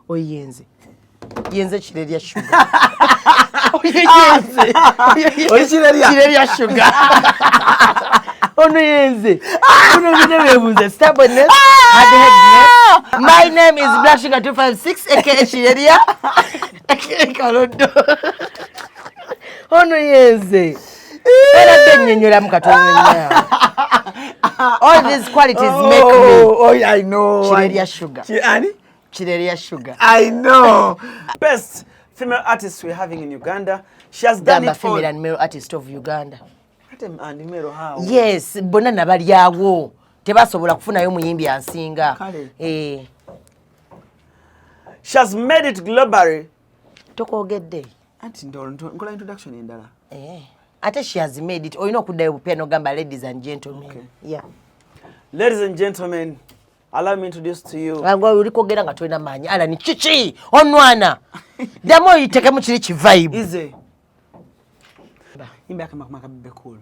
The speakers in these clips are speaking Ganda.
Oyenze yenze Kirerya Sugar. Oyenze. Oli Kirerya? Kirerya Sugar. Ono yenze. Ono bino bebuuza stubbornness, hardheadedness. My name is Black Sugar 256, aka Kirerya, aka Kalodo. Ono yenze. Era bennyonnyolamu katono nnyo. All these qualities make me Oh, I know. Kirerya Sugar. Ani? Kirerya Sugar. I know. Best female artist we're having in Uganda. She has done Gamba it for female and male artist of Uganda. Ate and male how? Yes, bonna nabalyawo, tebasobola kufunayo muyimbi ansinga. Kale. Eh. She has made it globally. Tokwogedde. Anti nkola introduction endala. Eh. Ate she has made it, olina okuddayo bupya nogamba, "Ladies and gentlemen." Okay. Yeah. Ladies and gentlemen, allow me introduce to you. Nga oli kwogera nga tolina maanyi, Alani, kiki onwana? Ddamu oyitekemu kiri ki vibe. Easy. Imba kama kama Bebe Cool.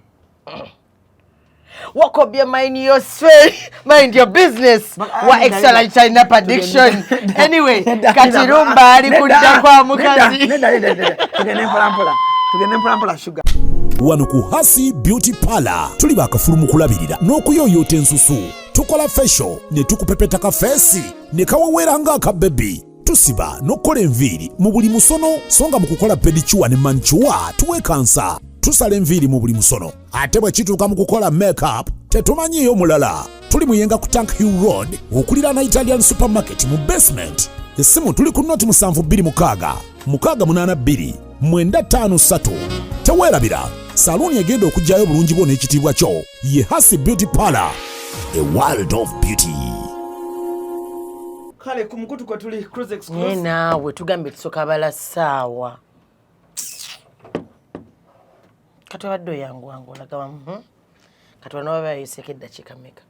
Walk up your mind, your sphere, mind your business. Wa extra China prediction. Anyway, kati rumba ali kudda kwa mukazi. Neda, neda, neda. Tugende mpola mpola. Tugende mpola mpola, Sugar. Wano ku Hasi Beauty Parlor tuli bakafulu mu kulabirira n'okuyooyoota ensusu. Tukola facial ne tukupepeta ka face ne kaweweera ng'akabebi. Tusiba n'okukola enviiri mu buli musono, so nga mu kukola pedicure ne manicure tuwekansa. Tusala enviiri mu buli musono, ate bwe kituuka mu kukola makeup tetumanyiiyo mulala. Tuli Muyenga ku Tank Hill Road, okuliraana Italian Supermarket mu basement. Essimu tuli ku 0726 682 953. Teweerabira, saluuni egenda okuggyayo obulungi bwo n'ekitiibwa kyo ye Hasi Beauty Parlor, a world of beauty. Kale, ku mukutu kwe tuli, Cruise Naye Exclusive. naawe tugambye tusooka bala ssaawa. Kati obadde oyanguwanga olaga, Kati wano baba bayiseko eddakiika meka?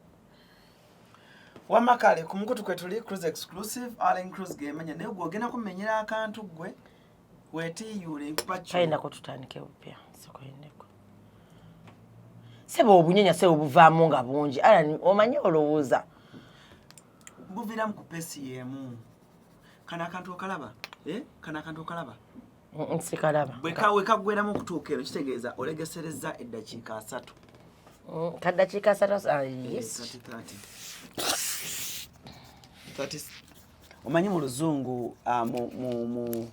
Wamma kale, ku mukutu kwe tuli, Cruise Exclusive, Allen Cruise gemanya, naye gwe ogenda kumenyera akantu gwe weetiiyuule nkupa kyo. Kayendako tutandike bupya, sikoyendeko. Seba obunyenya, seba obuvaamu nga bungi. Alan, omanyi olowooza Buviiramu ku pace y'emu. Kano akantu okalaba? Eh? Kano akantu okalaba? Sikalaba. Bwe kaggweramu okutuuka eno, kitegeeza olegeserezza eddakiika 30. Kaddakiika 30, ah, Eh, yes. 30, 30. 30. Omanyi mu luzungu, ah, mu, mu, mu,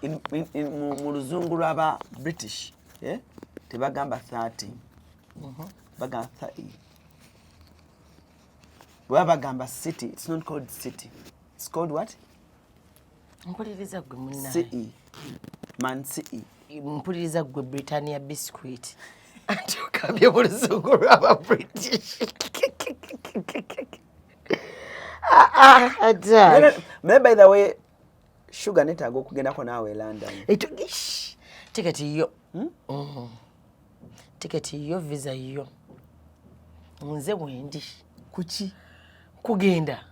in, in, in, mu luzungu lw'aba British, eh? Tebagamba 30, bagamba 30. Bwe baba bagamba city, it's not called city, it's called what? Mpuliriza gwe munnaye. Ce man ce. Mpuliriza gwe Britannia biscuit, anti okambye mu luzungu lw'aba British. Ah, ah, ata. Naye by the way, Sugar, netaaga okugendako naawe e London. Ish, tiketi yo. Tiketi yo, visa yo, nze wendi. Kuki? Kugenda,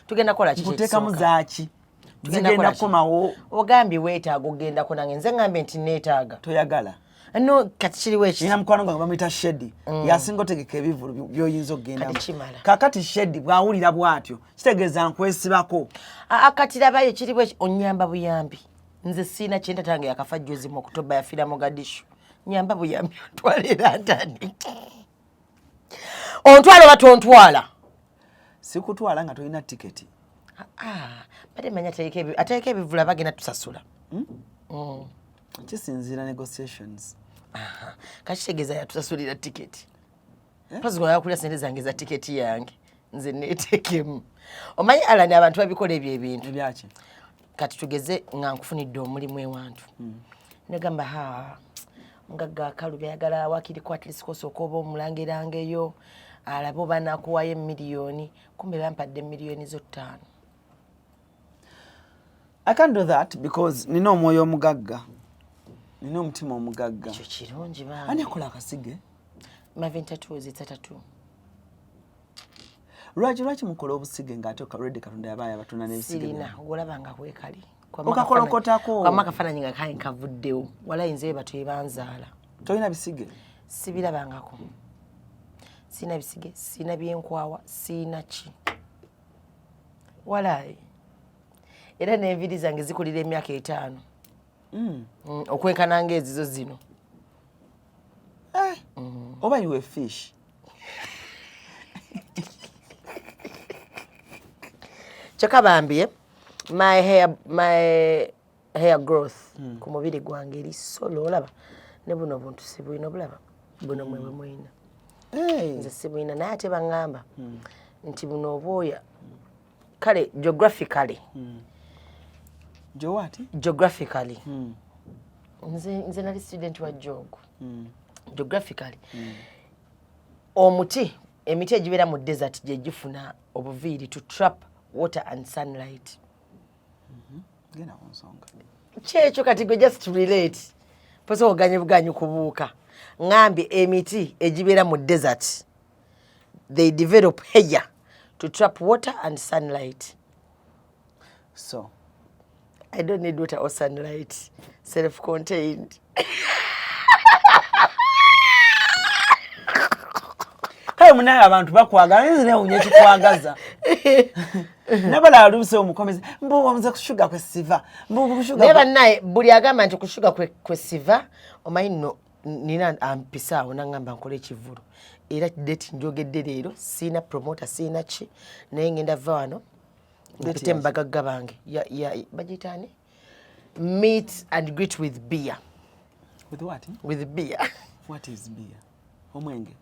tugenda kukola kiki? Nkuteekamu Ekisooka? zaaki? Tugenda Zigenda kukola ki? kukomawo. Ogambye weetaaga okugendako nange, nze ngambye nti neetaaga. Toyagala. No, kati kiriwo eki? Nina mukwano gwange bamuyita Shedi, yasinga otegeka ebivulu by'oyinza okugendamu. Kati kimala. Kakati Shedi bw'awulira bw'atyo, kitegeeza nkwesibako. Aa, kati labayo, kiriwo eki? Onyamba buyambi, nze siina kyentatange, yakafa juzi mu Okutoba, yafiira Mogadishu. Nyamba buyambi, ontwala era ntandike, ontwala oba tontwala? Sikutwala nga tolina tiketi. Ah, badde manya ateeka ebivula bagenda tusasula. Kisinziira negotiations. Aha, kakitegeeza yatusasulira tiketi. Pozi gwe yakulya sente zange za tiketi yange, nze neetekemu. Omanyi Alani, abantu babikola ebyo ebintu. Ebyaki? Kati tugeze nga nkufunidde omulimu ewantu, negamba, "Ha, mugagga akalu byayagala wakiriko, at least kosooka oba omulangirangeyo alabe oba nakuwayo emiliyoni." Kumbe bampadde emiliyoni zo 5. I can't do that because nina omwoyo omugagga, nina omutima omugagga. Ekyo kirungi. Ani Bambi. akola akasige? Mavin Tattoos, it's a tattoo. Lwaki mukola obusige ng'ate already Katonda yabaaya abatunda n'ebisige? Sirina. Byammwe? Olaba nga bwekali. Okakolokotako. Kwamu akafaananyi nga kaye kavuddewo. Walayi nze bwe banzaala. Tolina bisige? Sibirabangako. Siina bisige, siina byenkwawa, siina ki. Walayi. Era n'enviiri zange zikulira emyaka 5. Okwenkana ng'ezizo zino. Eh, oba you a fish? Kyokka bambi, my hair growth ku mubiri gwange eri solo. Olaba ne buno obuntu sibulina, obulaba buno mwe bwe mulina. Hey. Nze sibulina, naye ate baŋŋamba nti buno obwoya kale geographically. Jowati? Geographically, nze nali student wa geog. Geographically, omuti, emiti egibeera mu desert gye gifuna obuviiri to trap water and sunlight. Genda ku nsonga. Kyekyo kati gwe just relate posa oganye buganyi kubuuka. Ŋŋambye emiti egibeera mu desert, they develop hair to trap water and sunlight. So I don't need water or sunlight, self contained. Kale munaye, abantu bakwagala, naye nze newunya ekikwagaza. Nabalala luuse omukomezi mbu nze kushuga kwe siva, mbu kushuga. Naye bannaye, buli agamba nti kushuga kwe siva, omanyi nno nina ampisa awo naŋŋamba nkola ekivvulu, era date njogedde leero. Siina promoter, siina ki, naye ngenda va wano mpite mu bagagga bange. Bagiyita ani? Meet and greet with beer. With what? With beer. What is beer? Omwenge?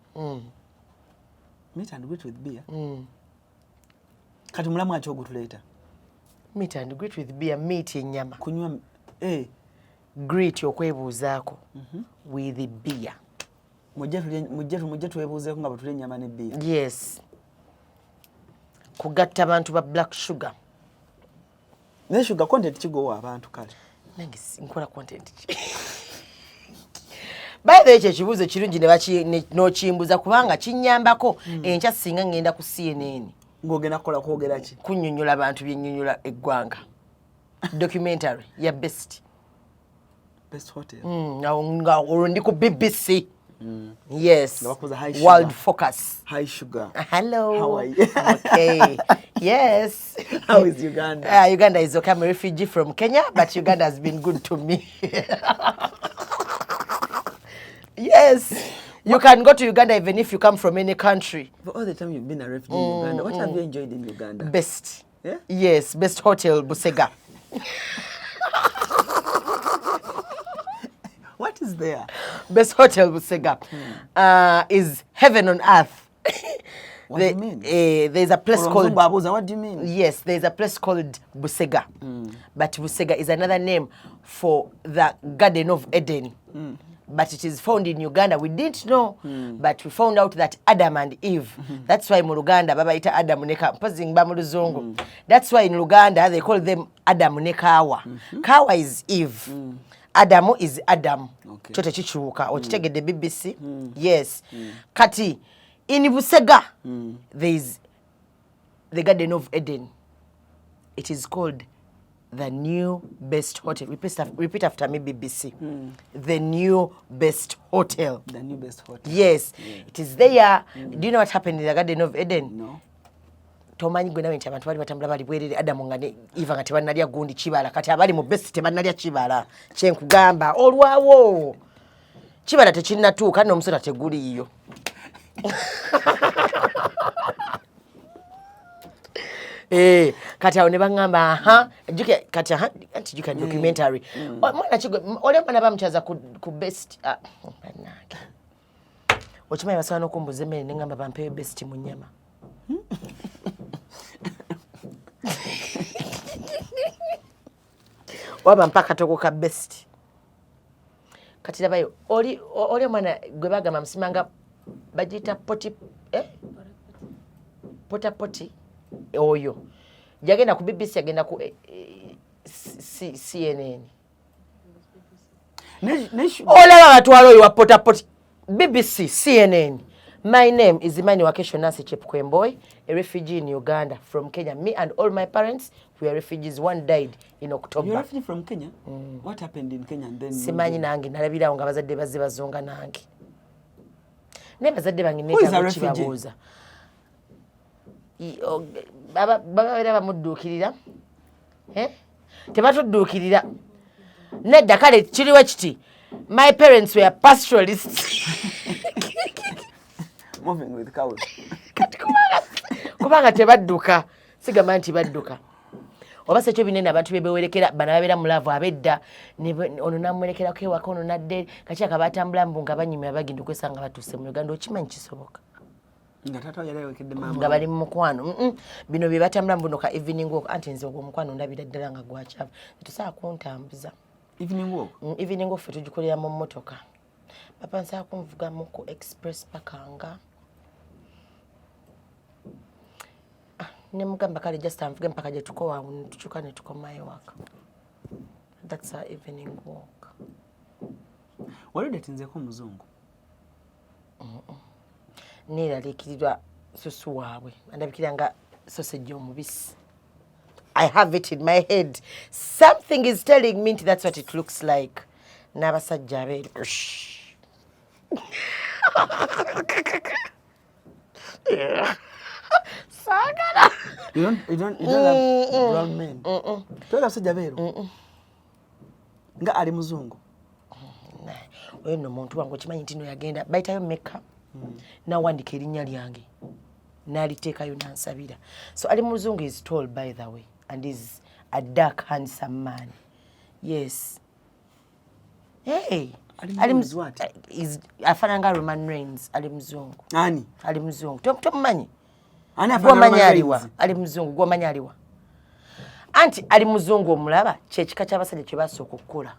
Meet and greet with beer. Kati mulamu aki ogutuleeta? Meet and greet with beer. Meet, ennyama. Kunywa, eh. Greet, okwebuuzaako. With beer. Mujje twebuuzeeko nga bwe tulya ennyama ne beer. Yes, kugatta abantu ba Black Sugar. Naye sugar, content kigowa abantu kale. Nange nkola content ki? By the way, ekyo ekibuuzo kirungi n'okimbuza kubanga kinnyambako enkya singa ngenda ku CNN. Ng'ogenda kukola kwogera ki? Kunnyonnyola abantu byennyonnyola eggwanga, documentary ya Best. Best Hotel. Awo nga olwo ndi ku BBC, yes. Nga bakubuuza, "Hi, Sugar." World Focus. Hi sugar. Hello. How are you? I'm okay, yes. How is Uganda? Uganda is okay. I'm a refugee from Kenya, but Uganda has been good to me. Yes. You can go to Uganda even if you come from any country. For all the time you've been a refugee in Uganda, what have you enjoyed in Uganda? Best. Yeah? Yes, Best Hotel Busega. What is there? Best Hotel Busega is heaven on earth. What do you mean? There's a place called Olwo abuuza, what do you mean? Yes, there's a place called Busega. But Busega is another name for the Garden of Eden. But it is found in Uganda. We didn't know, but we found out that Adam and Eve. That's why mu Luganda babayita Adam ne Ka. Mpozi mba mu Luzungu. That's why in Luganda they call them Adam ne Kawa. Kawa is Eve. Adamu is Adam. Okay. Kyo tekikyuka. Okitegedde, BBC? Yes. Kati in Busega there is the Garden of Eden. It is called the New Best Hotel. Repeat after me, BBC. The New Best Hotel. The New Best Hotel. Yes, it is there. Do you know what happened in the Garden of Eden? No. Tomanyi gwe nawe nti abantu bali batambula bali bwerere, Adamu nga ne Eva nga tebannalya gundi kibala. Kati abali mu Best tebannalya kibala kyenkugamba, olwawo kibala tekinnatuuka, n'omusota teguliiyo. Eh, kati awo ne baŋŋamba aha, jjukira kati aha nti jjukira documentary. Mwana kigwe oli omwana bamukyaza ku Best. Ah, bannange, okimanyi basobola n'okumbuza emmere ne ŋŋamba bampeeyo Best mu nnyama. Waba mpa akatogo ka Best. Kati labayo oli omwana gwe bagamba musimanga bagiyita poti, eh? Pota poti oyo yagenda ku BBC, yagenda ku CNN. Olaba batwala oyo wa potapoti, BBC, CNN. My name is Imani Wakesho Nancy Chepkwemboy, a refugee in Uganda from Kenya. Me and all my parents, we are refugees. One died in October. You're a refugee from Kenya? What happened in Kenya and then? Simanyi nange, nalabirawo nga bazadde bazze bazonga nange. Naye bazadde bange Who is a neetaaga refugee? kibabuuza. Babeera bamudduukirira. Eh? Tebatudduukirira nedda. Kale kiriwo kiti, my parents were pastoralists. Moving with cows. Kati kubanga tebadduka, sigamba nti badduka oba sekyo binene. Abantu bebewerekera bano babeera mu love abedda, ono namuwerekerako ewaka, ono nadde kakyaka batambula mbu nga banyumya, bagenda okwesanga batuuse mu Uganda. Okimanyi kisoboka? Nga taata yali awerekedde maama. Nga bali mu mukwano. Bino bye batambula mbuno ka evening walk. Anti nze ogwo omukwano ndabira ddala nga gwakyavu, tetusobola kuntambuza. Evening walk? Evening walk ffe tugikolera mu mmotoka. Papa nsobola kunvugamu ku express paka nga nemugamba kale just anvuge mpaka gye tukowa, tukyuka ne tukomayo waka. That's our evening walk. Wali odatinzeko omuzungu? Neeraliikirirwa susu waabwe, andabikira nga sausage omubisi. I have it in my head, something is telling me nti that's what it looks like. N'abasajja abeeru. Shh. Yeah. Saagala. You don't love brown men? Toyagala basajja beeru nga ali muzungu? Oyo nno muntu wange, okimanyi nti no yagenda bayitayo Mekka, nawandika erinnya lyange n'aliteekayo nansabira. So ali muzungu is tall, by the way, and is a dark handsome man. Yes, hey. Ali Ali muzungu what? Afaanana nga Roman Reigns. Ali muzungu. Ani? Ali muzungu. Tomumanyi? Ani afaanana Gwomanyi Roman aliwa? Reigns? Ali muzungu gwomanyi aliwa? Anti ali muzungu omulaba, kyekika ky'abasajja kye basooka okukola.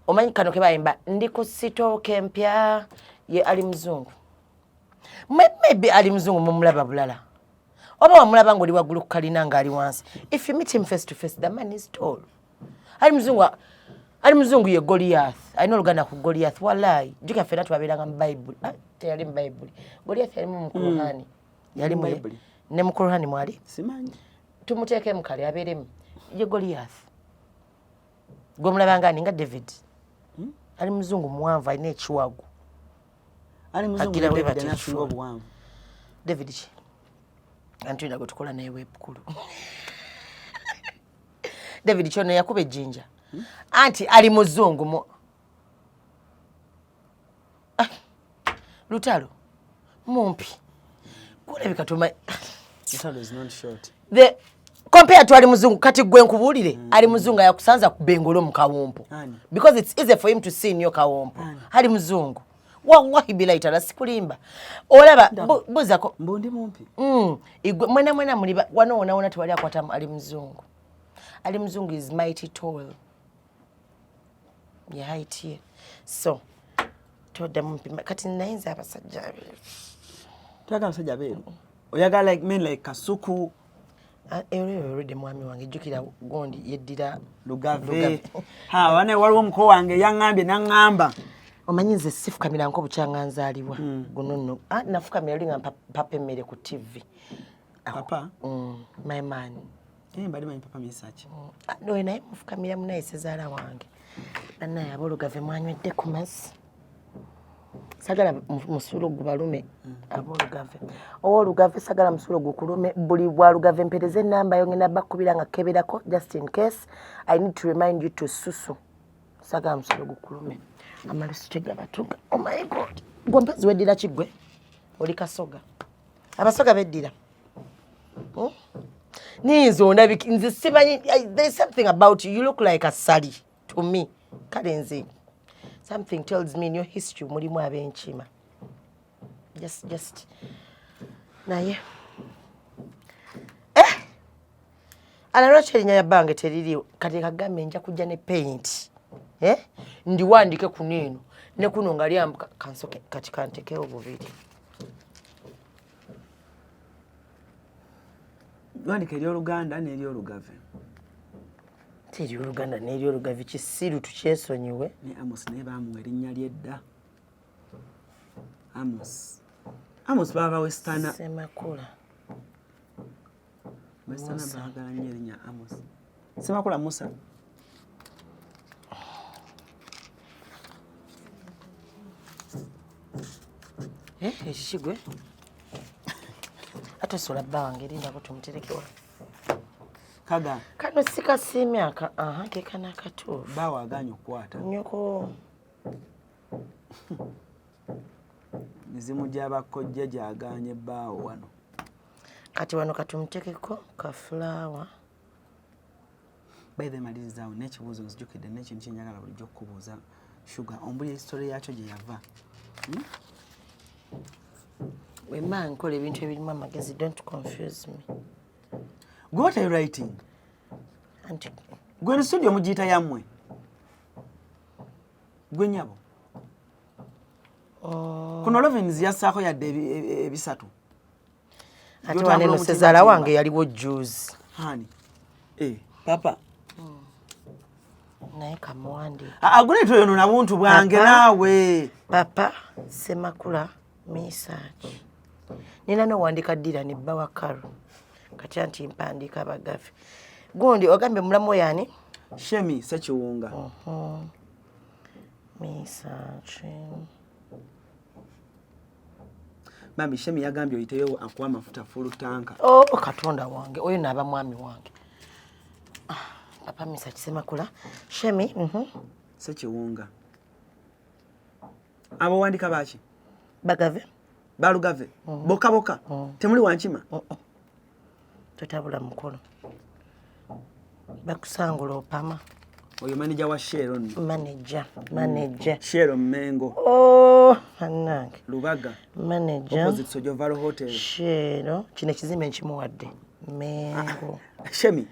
Omanyi kano ke bayimba, ndi ku sitooka empya, ye ali muzungu. Maybe ali muzungu mumulaba bulala, oba wamulaba ng'oli waggulu ku kalina ng'ali wansi. If you meet him face to face, the man is tall. Ali muzungu, ali muzungu ye Goliath. Alina oluganda ku Goliath. Wallahi, jjuka ffenna twabeeranga mu Bayibuli. Ah, teyali mu Bayibuli Goliath, yalimu mu Kuruhani. Yali mu Bayibuli? Ne mu Kuruhani mwali. Simanyi. Tumuteekemu kale abeeremu. Ye Goliath gwemulaba nga ani, nga David. Ali muzungu muwanvu, alina ekiwagu. Ali muzungu. Agira bwe David bati ani asinga ekifo. obuwanvu? David ki? Anti gwe tukola naye webukulu David kyono yakuba ejjinja. Anti ali muzungu mu Ah, lutalo mumpi kulabika tuma. Lutalo is not short. The compare to ali muzungu. Kati gwe nkubuulire, ali muzungu yakusanza ku bengolo mu kawompo. Ani? Because it's easy for him to see in your kawompo. Ali muzungu, wallahi bilahi tala, sikulimba. Olaba buzako. Mbu ndi mumpi? Igwe mwena mwena muli wano wona wona tewali akwata ali muzungu. Ali muzungu is mighty tall, ye height ye. So toddamu mpima kati nayinza abasajja abeeru. Toyagala basajja beeru? Oyagala like men like Kasuku? Ah, era olwedde mwami wange, jjukira gundi yeddira Lugave. Ha, wane waliwo omuko wange yaŋŋambye naŋŋamba. Omanyi nze sifukamira nko bukyanga nzaalibwa. Guno nno, ah, nafukamira luli nga papa emmere ku TV. Papa? My man. Eh, mbadde manyi papa Misaki. Ah, no, naye mufukamira munaye sezaala wange. Bannaye aboolugave mwanywedde ku mazzi. Sagala musulo gubalume aboolugave. Owoolugave sagala musulo gukulume. Buli bwalugave mpereze enamba yo, ngenda bakubira nga keberako just in case I need to remind you to susu. Sagala musulo gukulume. Amalusu tegabatuga. Oh my God. Gwe mpezi weddira ki gwe? Oli kasoga. Abasoga beddira. Ninze ondabika, nze simanyi, there's something about you, you look like a sali to me. Kale nze something tells me in your history mulimu ab'enkima. Just naye eh ala lwaki erinnya lya bbange teririwo? Kati kagambe nja kujja ne paint, eh ndiwandike kuno eno ne kuno nga lyambuka. Kansoke kati kantekewo bubiri. Wandika eryoluganda n'eryolugave. Ti eryoluganda n'eryolugave kisiru, tukyesonyiwe. Ne Amos naye baamuwa erinnya lyedda. Amos. Amos baba Westana. Semakula. Westana baagala nnyo erinnya Amos. Semakula Musa. Eh, ekikigwe ate osobola bba wange erindako tumuterekewa. Kaga. Kano sikasiimye aka aha ke kano akatuufu. Bbaawo agaanye okukwata. Nnyoko. Mizimu gya bakojja gyagaanye bbaawo wano. Kati wano katumutekeko ka fulaawa. By the malirizaawo n'ekibuuzo nzijukidde n'ekintu kye njagala bulijjo okukubuuza Shuga ombulira history yakyo gye yava. Hmm? Wemba nkola ebintu ebirimu amagezi don't confuse me. Gwe what are you writing? Anti gwe no studio mugiyita yammwe. Gwe nyabo. Oh. Kuno Lovins yassaako yadde ebisatu. Ate wane no sezaala wange yaliwo juzi. Hani. Eh, papa. Naye kamuwandi. Agule toyono na buntu bwange naawe. Papa Semakula Misach. Nina nowandika dira ne bba wa Karo. Kati anti mpandiika abagafe. Gundi ogambye mulamu yani? Shemi Sekiwunga. Misach. Bambi Shemi yagambye oyiteyo akuwa amafuta full tanka. Oh, Katonda wange oyo naaba mwami wange. Ah, Papa Misach Semakula. Shemi. Sekiwunga. Abo wandika baki? Bagave. Balugave. Boka boka. Temuli wankima. Totabula mukono. Bakusangula opama. Oyo manager wa Shell nno. Manager, manager. Shell Mengo. Oh, bannange. Lubaga. Manager. Opposite Sojovalo Hotel. Shell, kino ekizimbe nkimuwadde. Mengo. Shemi.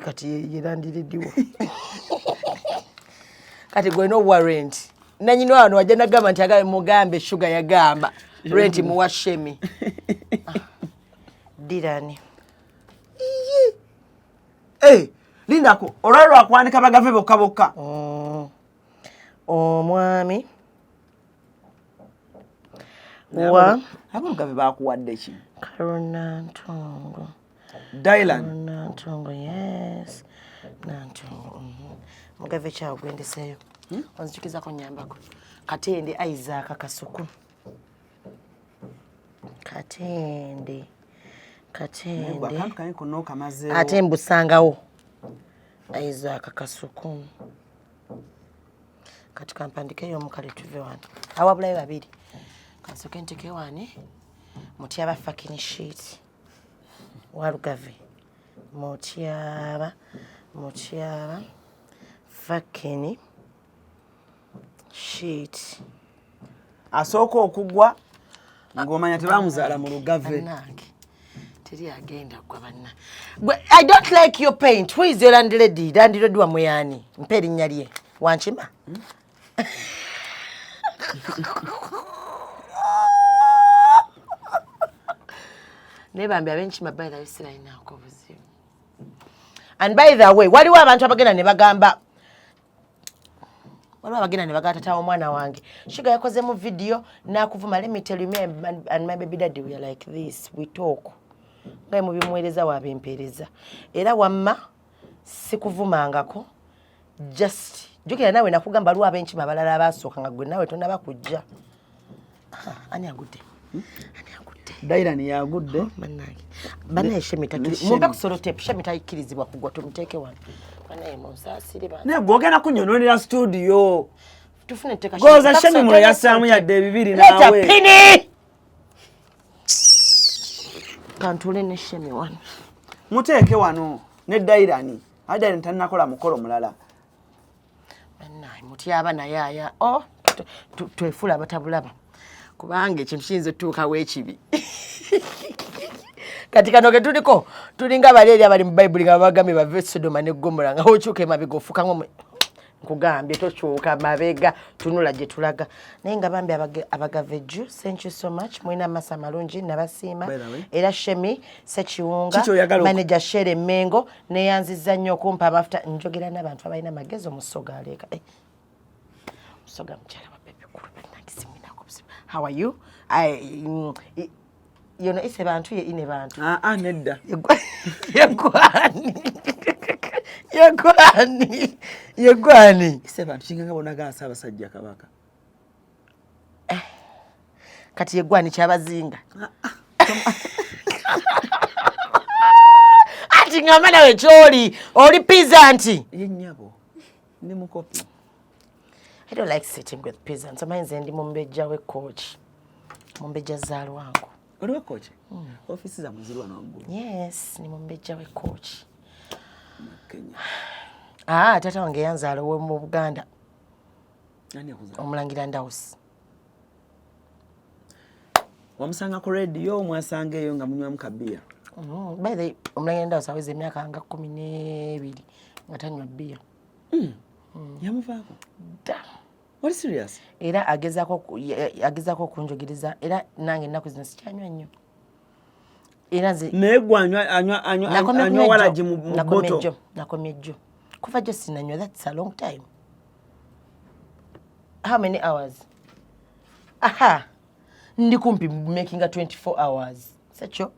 Kati ye landiriddiwo. Kati gwe no warrant. Nanyini wano wajja nagamba nti agala mugambe Sugar yagamba. Rent muwa Shemi. Dirani. Lindako, olwali lwakwanika bagave bokka bokka. Omwami wa Abolugave bakuwadde ki? Karunantongo. Dylan. Nantongo, yes. Nantongo. Mugave kyawo gwendeseeyo. Onzijukizako nnyambako. Katende Isaac Kasuku. Katende. Katende. Akantu kange konna okamazeewo. Ate mbusangawo. Isaac Kasuku. Kati kampandikeyo omukale tuve wano. Awabulayo babiri. Kansooke nteeke wani. Mutyaba fucking shit. Walugave. Mutyaba. Mutyaba. Fucking shit. Asooka okugwa ng'omanya tebamuzaala mu Lugave. Bannange. Teri agenda gwa banna. Gwe, I don't like your paint. Who is your landlady? Landlady wa muyani. Mpe erinnya lye. Wankima? Naye bambi ab'enkima by the way sirayinaako buzibu. And by the way, waliwo abantu abagenda ne bagamba waliwo abagenda ne bagamba tata w'omwana wange Sugar yakoze mu video n'akuvuma. Let me tell you, me and my baby daddy, we are like this, we talk. Nga mubimuweereza wabimpeereza. Era wamma sikuvumangako, just jjukira naawe nakugamba waliwo ab'enkima abalala abaasooka nga gwe naawe tonnaba kujja. Ani agudde? Ani agudde? Dylan yagudde. Oh, bannange. Bannaye Shemi Ne Shemi. mumpe ku sellotape, Shemi tayikkirizibwa kugwa, tumuteeke wano. Bannaye munsaasire bantu. Naye gw'ogenda kunnyononera studio. Tufune etteeka Goza Shemi. Shemi mulo yassaamu yadde ebibiri Leeta naawe. pini! Kantuule ne Shemi wano. Muteeke wano ne Dylan. Ate Dylan tannakola mukolo mulala. Bannaye mutyaba naye aya. Oh, twefuula abatabulaba. Kubanga ekintu kiyinza otuukawo ekibi. Kati kano ke tuliko tulinga bali eri abali mu Bayibuli nga babagambye bave Sodoma ne Gomora nga okyuka emabega ofuuka nkugambye tokyuka mabega tunula gye tulaga. Naye nga bambi abagavejju, thank you so much. Mulina amaaso amalungi nabasiima. By the way. Era Shemi Sekiwunga, Kiki oyagala manager Shere Mengo, neyanzizza nnyo okumpa amafuta. Njogera n'abantu abalina amagezi omusoga aleeka. Musoga mukyala wa Bebe Cool, bannange simwinako buzibu. How are you? Yono ise bantu ye ine bantu. Nedda. Yegwani. Yegwani. Yegwani. Ise bantu kinga nga bonaga Ssaabasajja Kabaka. Kati yegwani kyabazinga. Ati Anti ngamba nawe kyoli oli peasant. Ye nnyabo, ndi mukopi. I don't like sitting with peasants. Omanyi nze ndi mumbejja w'ekkooki, mumbejja zaalwangu. Oli w'ekkooki? Ofiisi zammwe ziri wano waggulu? Yes, ni mumbejja w'ekkooki. Kenya. Ah, taata wange yanzaala owe mu Buganda. Ani akuzaala? Omulangira Ndawusi. Wamusanga ku rediyo, mwasanga eyo nga munywamu kabiya? By the way, omulangira Ndawusi aweza emyaka nga 12 nga tanywa bbiya. Yamuvaako? Dda. Oli serious? Era agezaako okunjogeriza, era nange ennaku zino sikyanywa nnyo. Era nze Naye gwe anywa anywa anywa Nakomye anywa kunywa walagi jjo. mu Nakomye bottle. jjo, nakomye jjo. Kuva jjo sinanywa, that's a long time. How many hours? Aha, ndi kumpi making a 24 hours. Sekyo?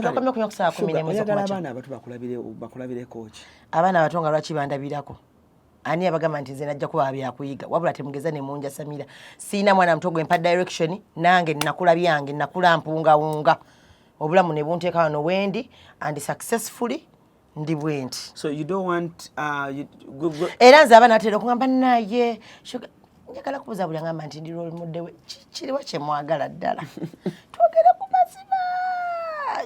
Twakomye kunywa ku ssaawa kumi Sugar, n'emu oyagala ez'okumakya. abaana abato bakulabireko ki? Abaana abato nga lwaki bandabirako? Ani abagamba nti nze najja kuba byakuyiga? Wabula temugeza ne munjasamira. Siina mwana muto gwe mpa direction, nange nakula byange, nakula mpungawunga. Obulamu ne bunteeka wano wendi and successfully ndi bwenti. So you don't want you, go, go. Era nze abaana batera okugamba naye Sugar, njagala kubuuza buli angamba nti ndi role model we. Kiriwa kye mwagala ddala? Twogere ku mazima.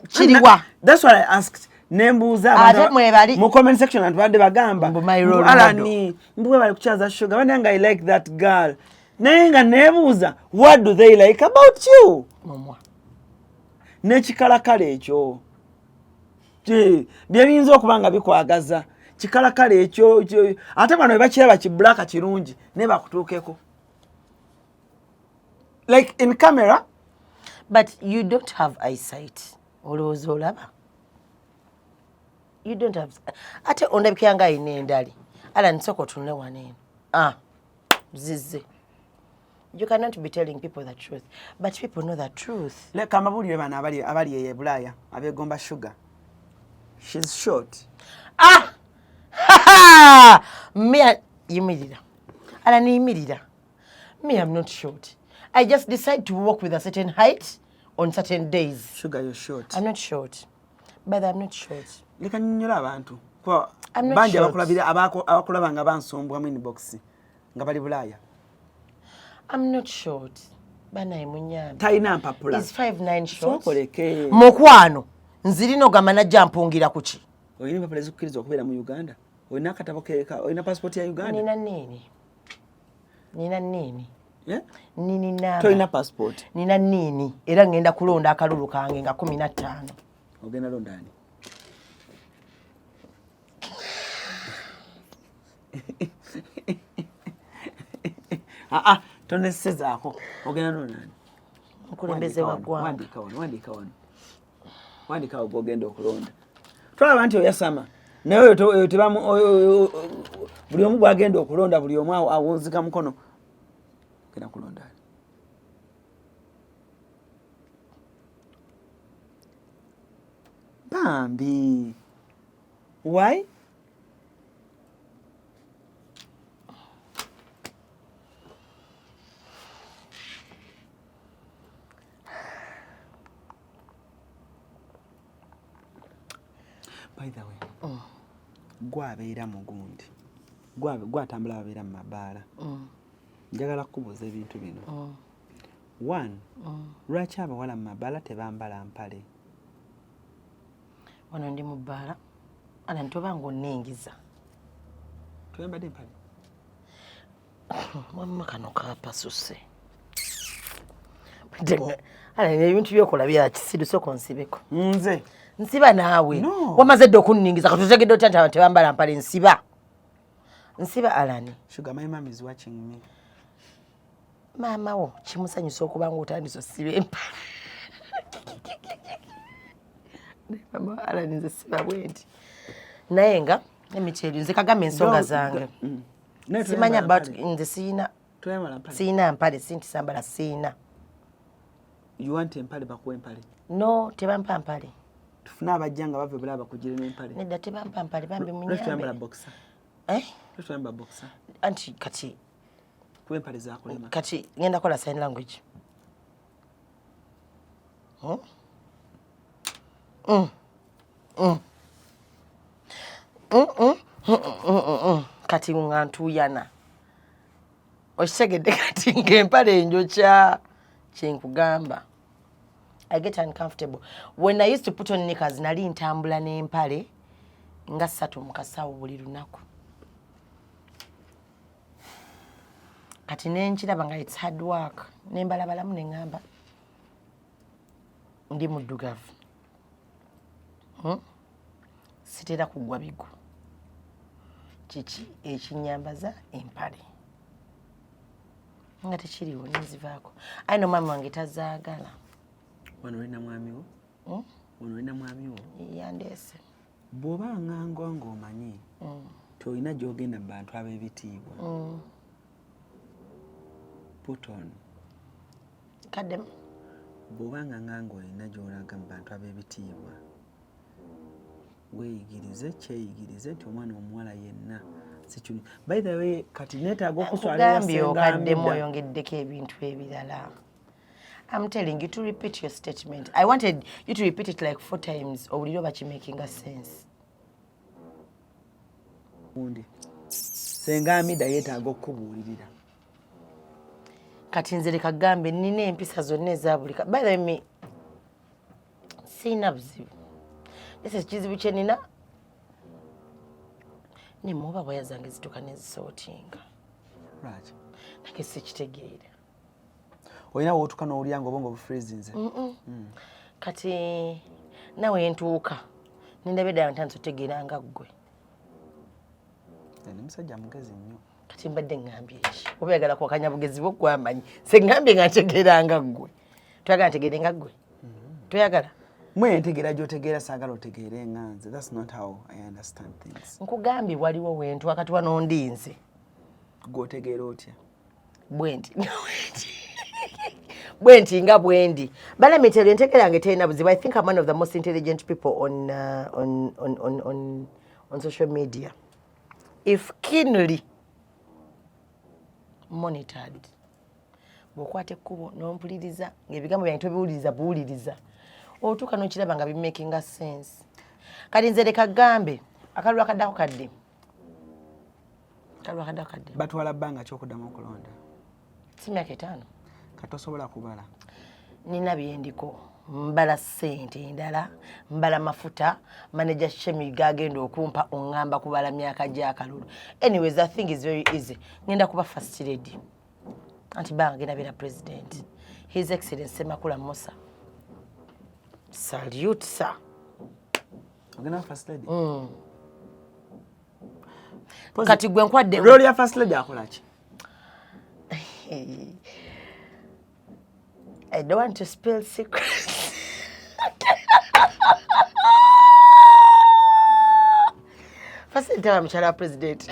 Kiriwa? That's what I asked. Nembuuza Ate abantu mwebali. mu comment section, abantu badde bagamba Mbu my role mbu Alan, model. mbu bwe bali kukyaza Sugar, bannange I like that girl. Naye nga neebuuza, what do they like about you? Mumwa. N'ekikalakala ekyo. Bye biyinza okuba nga bikwagaza. Kikalakala ekyo, ate bano bwe bakiraba ki black kirungi, naye bakutuukeko. Like in camera. But you don't have eyesight. Olowooza olaba? You don't have. Ate ondabikira nga alina endali. Alan, sooka otunule wano eno. Ah, zizze. You cannot be telling people the truth. But people know the truth. Leka amabulire bano abali eyo e Bulaaya abeegomba Sugar. She's short. Ah! Ha! Me, yimirira. Alan, yimirira. Me, I'm not short. I just decide to walk with a certain height on certain days. Sugar, you're short. I'm not short. But I'm not short. Leka nnyonnyola abantu. Kuba I'm not bangi short. abakulaba nga bansombwa mu inbox nga bali Bulaaya. I'm not short. Banaye munyambe. Talina mpapula. Is 5'9 short? Sookoleke. Mukwano, nzirina ogamba najja mpungira ku ki? Olina empapula ezikukkiriza okubeera mu Uganda? Olina akatabo keeka? Olina passport ya Uganda? Nina nini? Nina nini? Eh? Nini namba? Tolina passport. Nina nini? Era ngenda kulonda akalulu kange nga 15. Ogenda londa ani? Ah, ah, tonesezaako. Ogenda londa ani? Mukulembeze wa ggwanga. Wandiika wano, wandiika wano. Wandiika awo gw'ogenda okulonda. Twalaba nti oyasama. Naye oyo oyo tebamu, oyo, oyo, oyo, buli omu bw'agenda okulonda, buli omu awunzika mukono. Ogenda kulonda ani? Bambi. Why? By the way, gwabeera mugundi. Gwatambula ababeera mu mabaala. Njagala kukubuuza ebintu bino. One, lwaki abawala mu mabaala tebambala mpale? Wano ndi mu bbaala. Ala ntoba ng'onnengiza. Toyambadde mpale? Wamma kano kapasuse. Ala ebintu by'okola bya kisiru, sooka onsibeko. Nze? Nsiba naawe. No. Wamaze dda okunningiza, kati otegedde otya nti abantu tebambala mpale? Nsiba. Nsiba, Alani. Sugar, my mom is watching me. Maama wo kimusanyusa okuba ng'otandise osiba empale. Naye maama Alani, nze siba bwe nti. Naye nga emikyeri nze kagamba ensonga zange. Naye Simanya toyambala about mpale. nze siina Toyambala mpale. siina mpale, sinti sambala siina. You want empale, bakuwa empale? No, tebampa mpale. Tufune abajja nga bava e Bulaaya bakugire n'empale. Nedda, tebampa mpale bambi. Lwaki toyambala Munyambe. boxer? Eh? Lwaki toyambala boxer? Anti kati Kuba empale zakulema. Kati ngenda kola sign language. Hmm? Kati nga ntuuyana, okitegedde? Kati ng'empale enjokya, kyenkugamba, I get uncomfortable. When I used to put on knickers, nali ntambula n'empale nga ssatu mu kasawo buli lunaku. Kati nenkiraba nga it's hard work, nembalabalamu, neŋŋamba ndi muddugavu. Sitera kugwa bigu. Kiki ekinyambaza empale nga tekiriwo? Nenzivaako. Aye nomwami wange tazaagala. Wano olina mwami wo? Hmm? Wano olina mwami wo? Yandeese. Bw'oba ngango ng'omanyi ti olina gy'ogenda mu bantu ab'ebitiibwa, put on. Kaddemu. Bw'oba nga nganga olina gy'olaga mu bantu ab'ebitiibwa, weeyigirize, kyeyigirize nti omwana omuwala yenna si kino. By the way, kati neetaaga okuswalira. Nkugambye okaddemu, oyongeddeko ebintu ebirala. I'm telling you to repeat your statement. I wanted you to repeat it like four times owulire oba kimakinga sense. Gundi senga Amida yeetaaga okukubuulirira. Kati nze leka gambe nina empisa zonna eza buli by the way, me siina buzibu. Ese ekizibu kye nina nemuoba waya zange zituuka nezisootinga. Lwaki? Nange sikitegeera. Olina wootuka n'owulira nga obwongo bufreezinze? Kati nawe ntuuka nindaba eddala ntandise otegeera nga ggwe. Ndi musajja mugezi nnyo. Kati mbadde ŋŋambye eki? Oba oyagala kuwakanya bugezi bwo gwamanyi. Se ŋŋambye nga ntegeera nga ggwe. Toyagala ntegeere nga ggwe? Toyagala? Mwe entegeera gy'otegeera, saagala otegeere nga nze. That's not how I understand things. Nkugambye waliwo wentu akati wano ndinze. Gw'otegeera otya? Bwenti bwenti nga bwendi. But let me tell you, entegeera yange terina buzibu. I think I'm one of the most intelligent people on social media if keenly monitored. Bw'okwata ekkubo n'ompuliriza ng'ebigambo byange tobiwuliriza buwuliriza, otuuka n'okiraba nga bimakinga sense. Kati nze leka gambe akalulu akaddako kadde, akalulu akaddako kadde. Batwala bbanga kyokuddamu okulonda? Si myaka 5? Katosobola kubala? Nina byendiko, mbala ssente endala, mbala mafuta manager Shemi gagenda okumpa. Oŋŋamba kubala myaka gy'akalulu. Anyways, the thing is very easy. Ngenda kuba first lady, anti banga genda beera president. His Excellence Semakula Musa, salute sir. Ogenda first lady? Kati gwe nkwadde. Role ya first lady akola ki? I don't want to spill secrets. First ntaba mukyala wa president,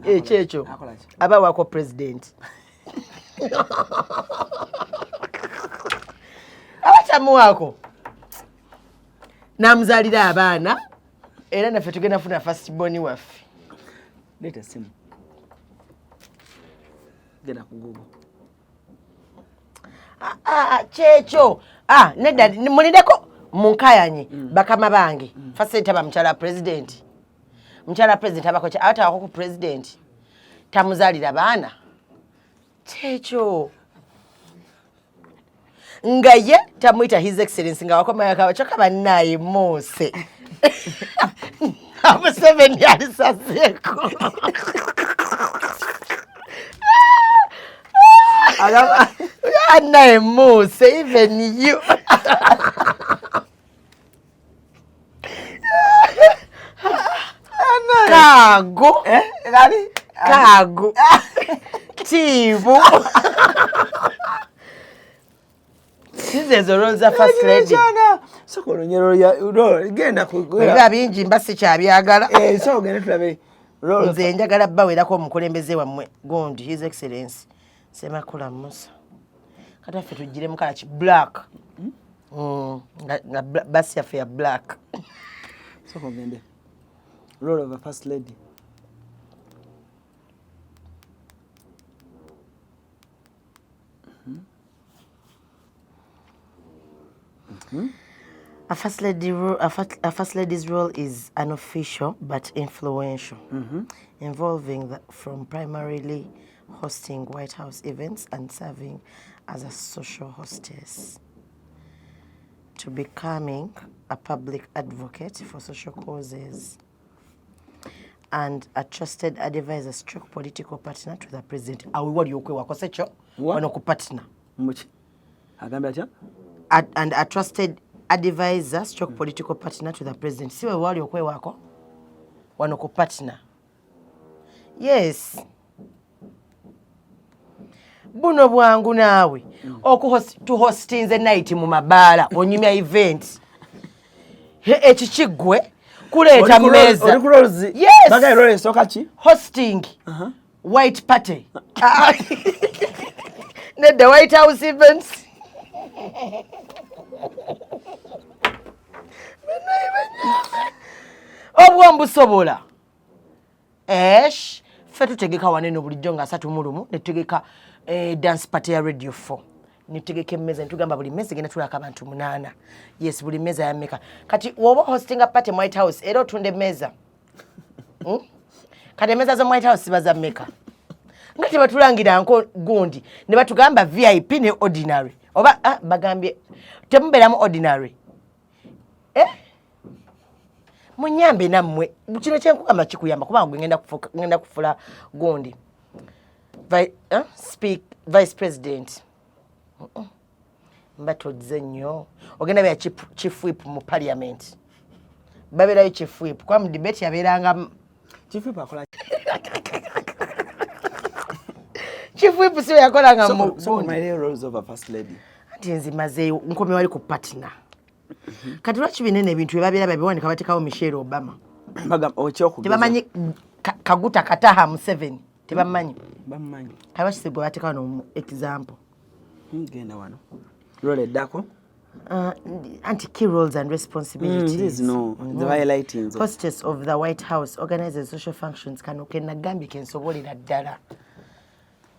ekyo ekyo. Akola ki? Aba wako president, aba tamuwaako, n'amuzaalira abaana, era naffe tugenda funa first born waffe. Leeta essimu, genda ku Google. Ah, ah, kyekyo. Ah, nedda, mulindeko munkayanye. Bakama bange, first taba mukyala wa president. Mukyala wa president abako abatawako ku president, tamuzaalira baana, kyekyo. Nga ye tamuyita His Excellence nga wakomayakaba. Kyokka bannaaye Mose Museveni alisazeeko. Annaye Mose, even you. Kaago. Eh, nani? Kaago tiibu size ezo role za first lady. Soka olunyero lya role, genda ku Biba bingi, mba sikyabyagala. Eh, so ogende tulabe role. Nze njagala bawerako omukulembeze wammwe gundi, His Excellence Semakula Musa. Kati affe tugire mukala ki? Black. Nga basi yaffe ya black. Soka ogende role of a first lady. A A first lady's role is unofficial but influential, involving from primarily hosting White House events and serving as a social hostess to becoming a public advocate for social causes and a trusted advisor stroke political partner to the president. Awe wali okwewako sekyo. What? Wano ku partner. Muki agambye atya? And a trusted advisor stroke political partner to the president. Si we wali okwewako wano ku partner? Yes, buno bwangu naawe. Tuhostinze night mu mabaala, onyumya event. Ekikiggwe kuleeta mmeeza. Oli ku roles. Yes. Bagaye role esooka ki? Hosting white party, nedda, White House events. Obwo mbusobola. Esh, ffe tutegeka wanene bulijjo nga 31 netutegeka dance party ya Radio 4, netutegeka emmeza, netugamba buli meza egenda tulako abantu munaana. Yes, buli meza ya mmeka? Kati woba hostinga party mu White House, era otunda emmeeza. Kati emmeeza zo mu White House ziba za mmeka? Nga tebatulangira nko gundi ne batugamba VIP ne ordinary, oba bagambye temubeeramu ordinary, eh? Munyambe nammwe, kino kyenkugamba kikuyamba kubanga gwe ngenda kufula gundi. Speak vice president. Mba todze nnyo, ogenda beera chief whip mu parliament. Babeerayo chief whip kuba mu debate yabeeranga. Chief whip akola? Chief whip si we yakolanga mu So gundi. my roles of a first lady. Anti nzimazeeyo, nkomye wali ku partner. Kati lwaki binene ebintu byebabeera babiwanika batekawo Michelle Obama? Bagamba okyokugeza. Tebamanyi Kaguta Kataha Museveni, tebamanyi. Bamumanyi. Kati lwaki sigwe batekawo no example? Genda wano, role eddako. Anti key roles and responsibilities. These no, the highlightings. Hostess of the White House, organizes social functions. Kano kenagambye kensobolera ddala.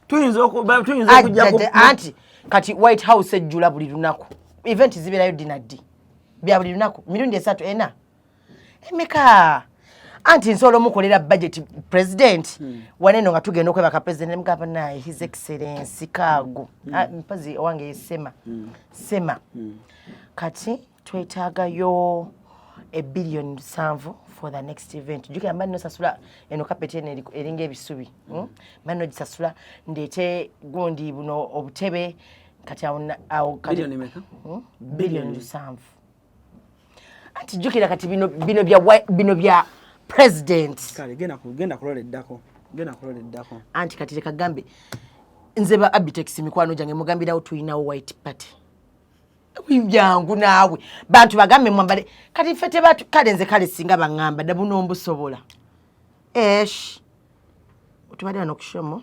Tuyinza okujja ku Anti kati White House ejjula buli lunaku, event zibeerayo ddi na ddi, bya buli lunaku, mirundi esatu, ena, emeka. Anti nsobola omukolera budget president waneno nga tugenda okwebaka president, nemugamba naye His Excellence kaago. Ah, mpozi owange ye Sema. Sema, kati twetaagayo ebiliyoni 7 for the next event. Jukira mba nosasula eno kapeti eno eringa ebisubi, Mba nogisasula, ndeete gundi buno obutebe. Kati awo awo kati Biliyoni meka? Biliyoni 7. Anti jjukira kati bino bya bino bya president. Kale genda ku role eddako, genda ku role eddako. Anti kati leka gambe nze ba Abitex mikwano gyange, mugambirawo tulinawo white party. Byangu naawe, bantu bagambe mwambale. Kati ffe tebatu. Kale nze kale singa baŋŋamba dda buno mbusobola. Esh, tubadde wano kushomo.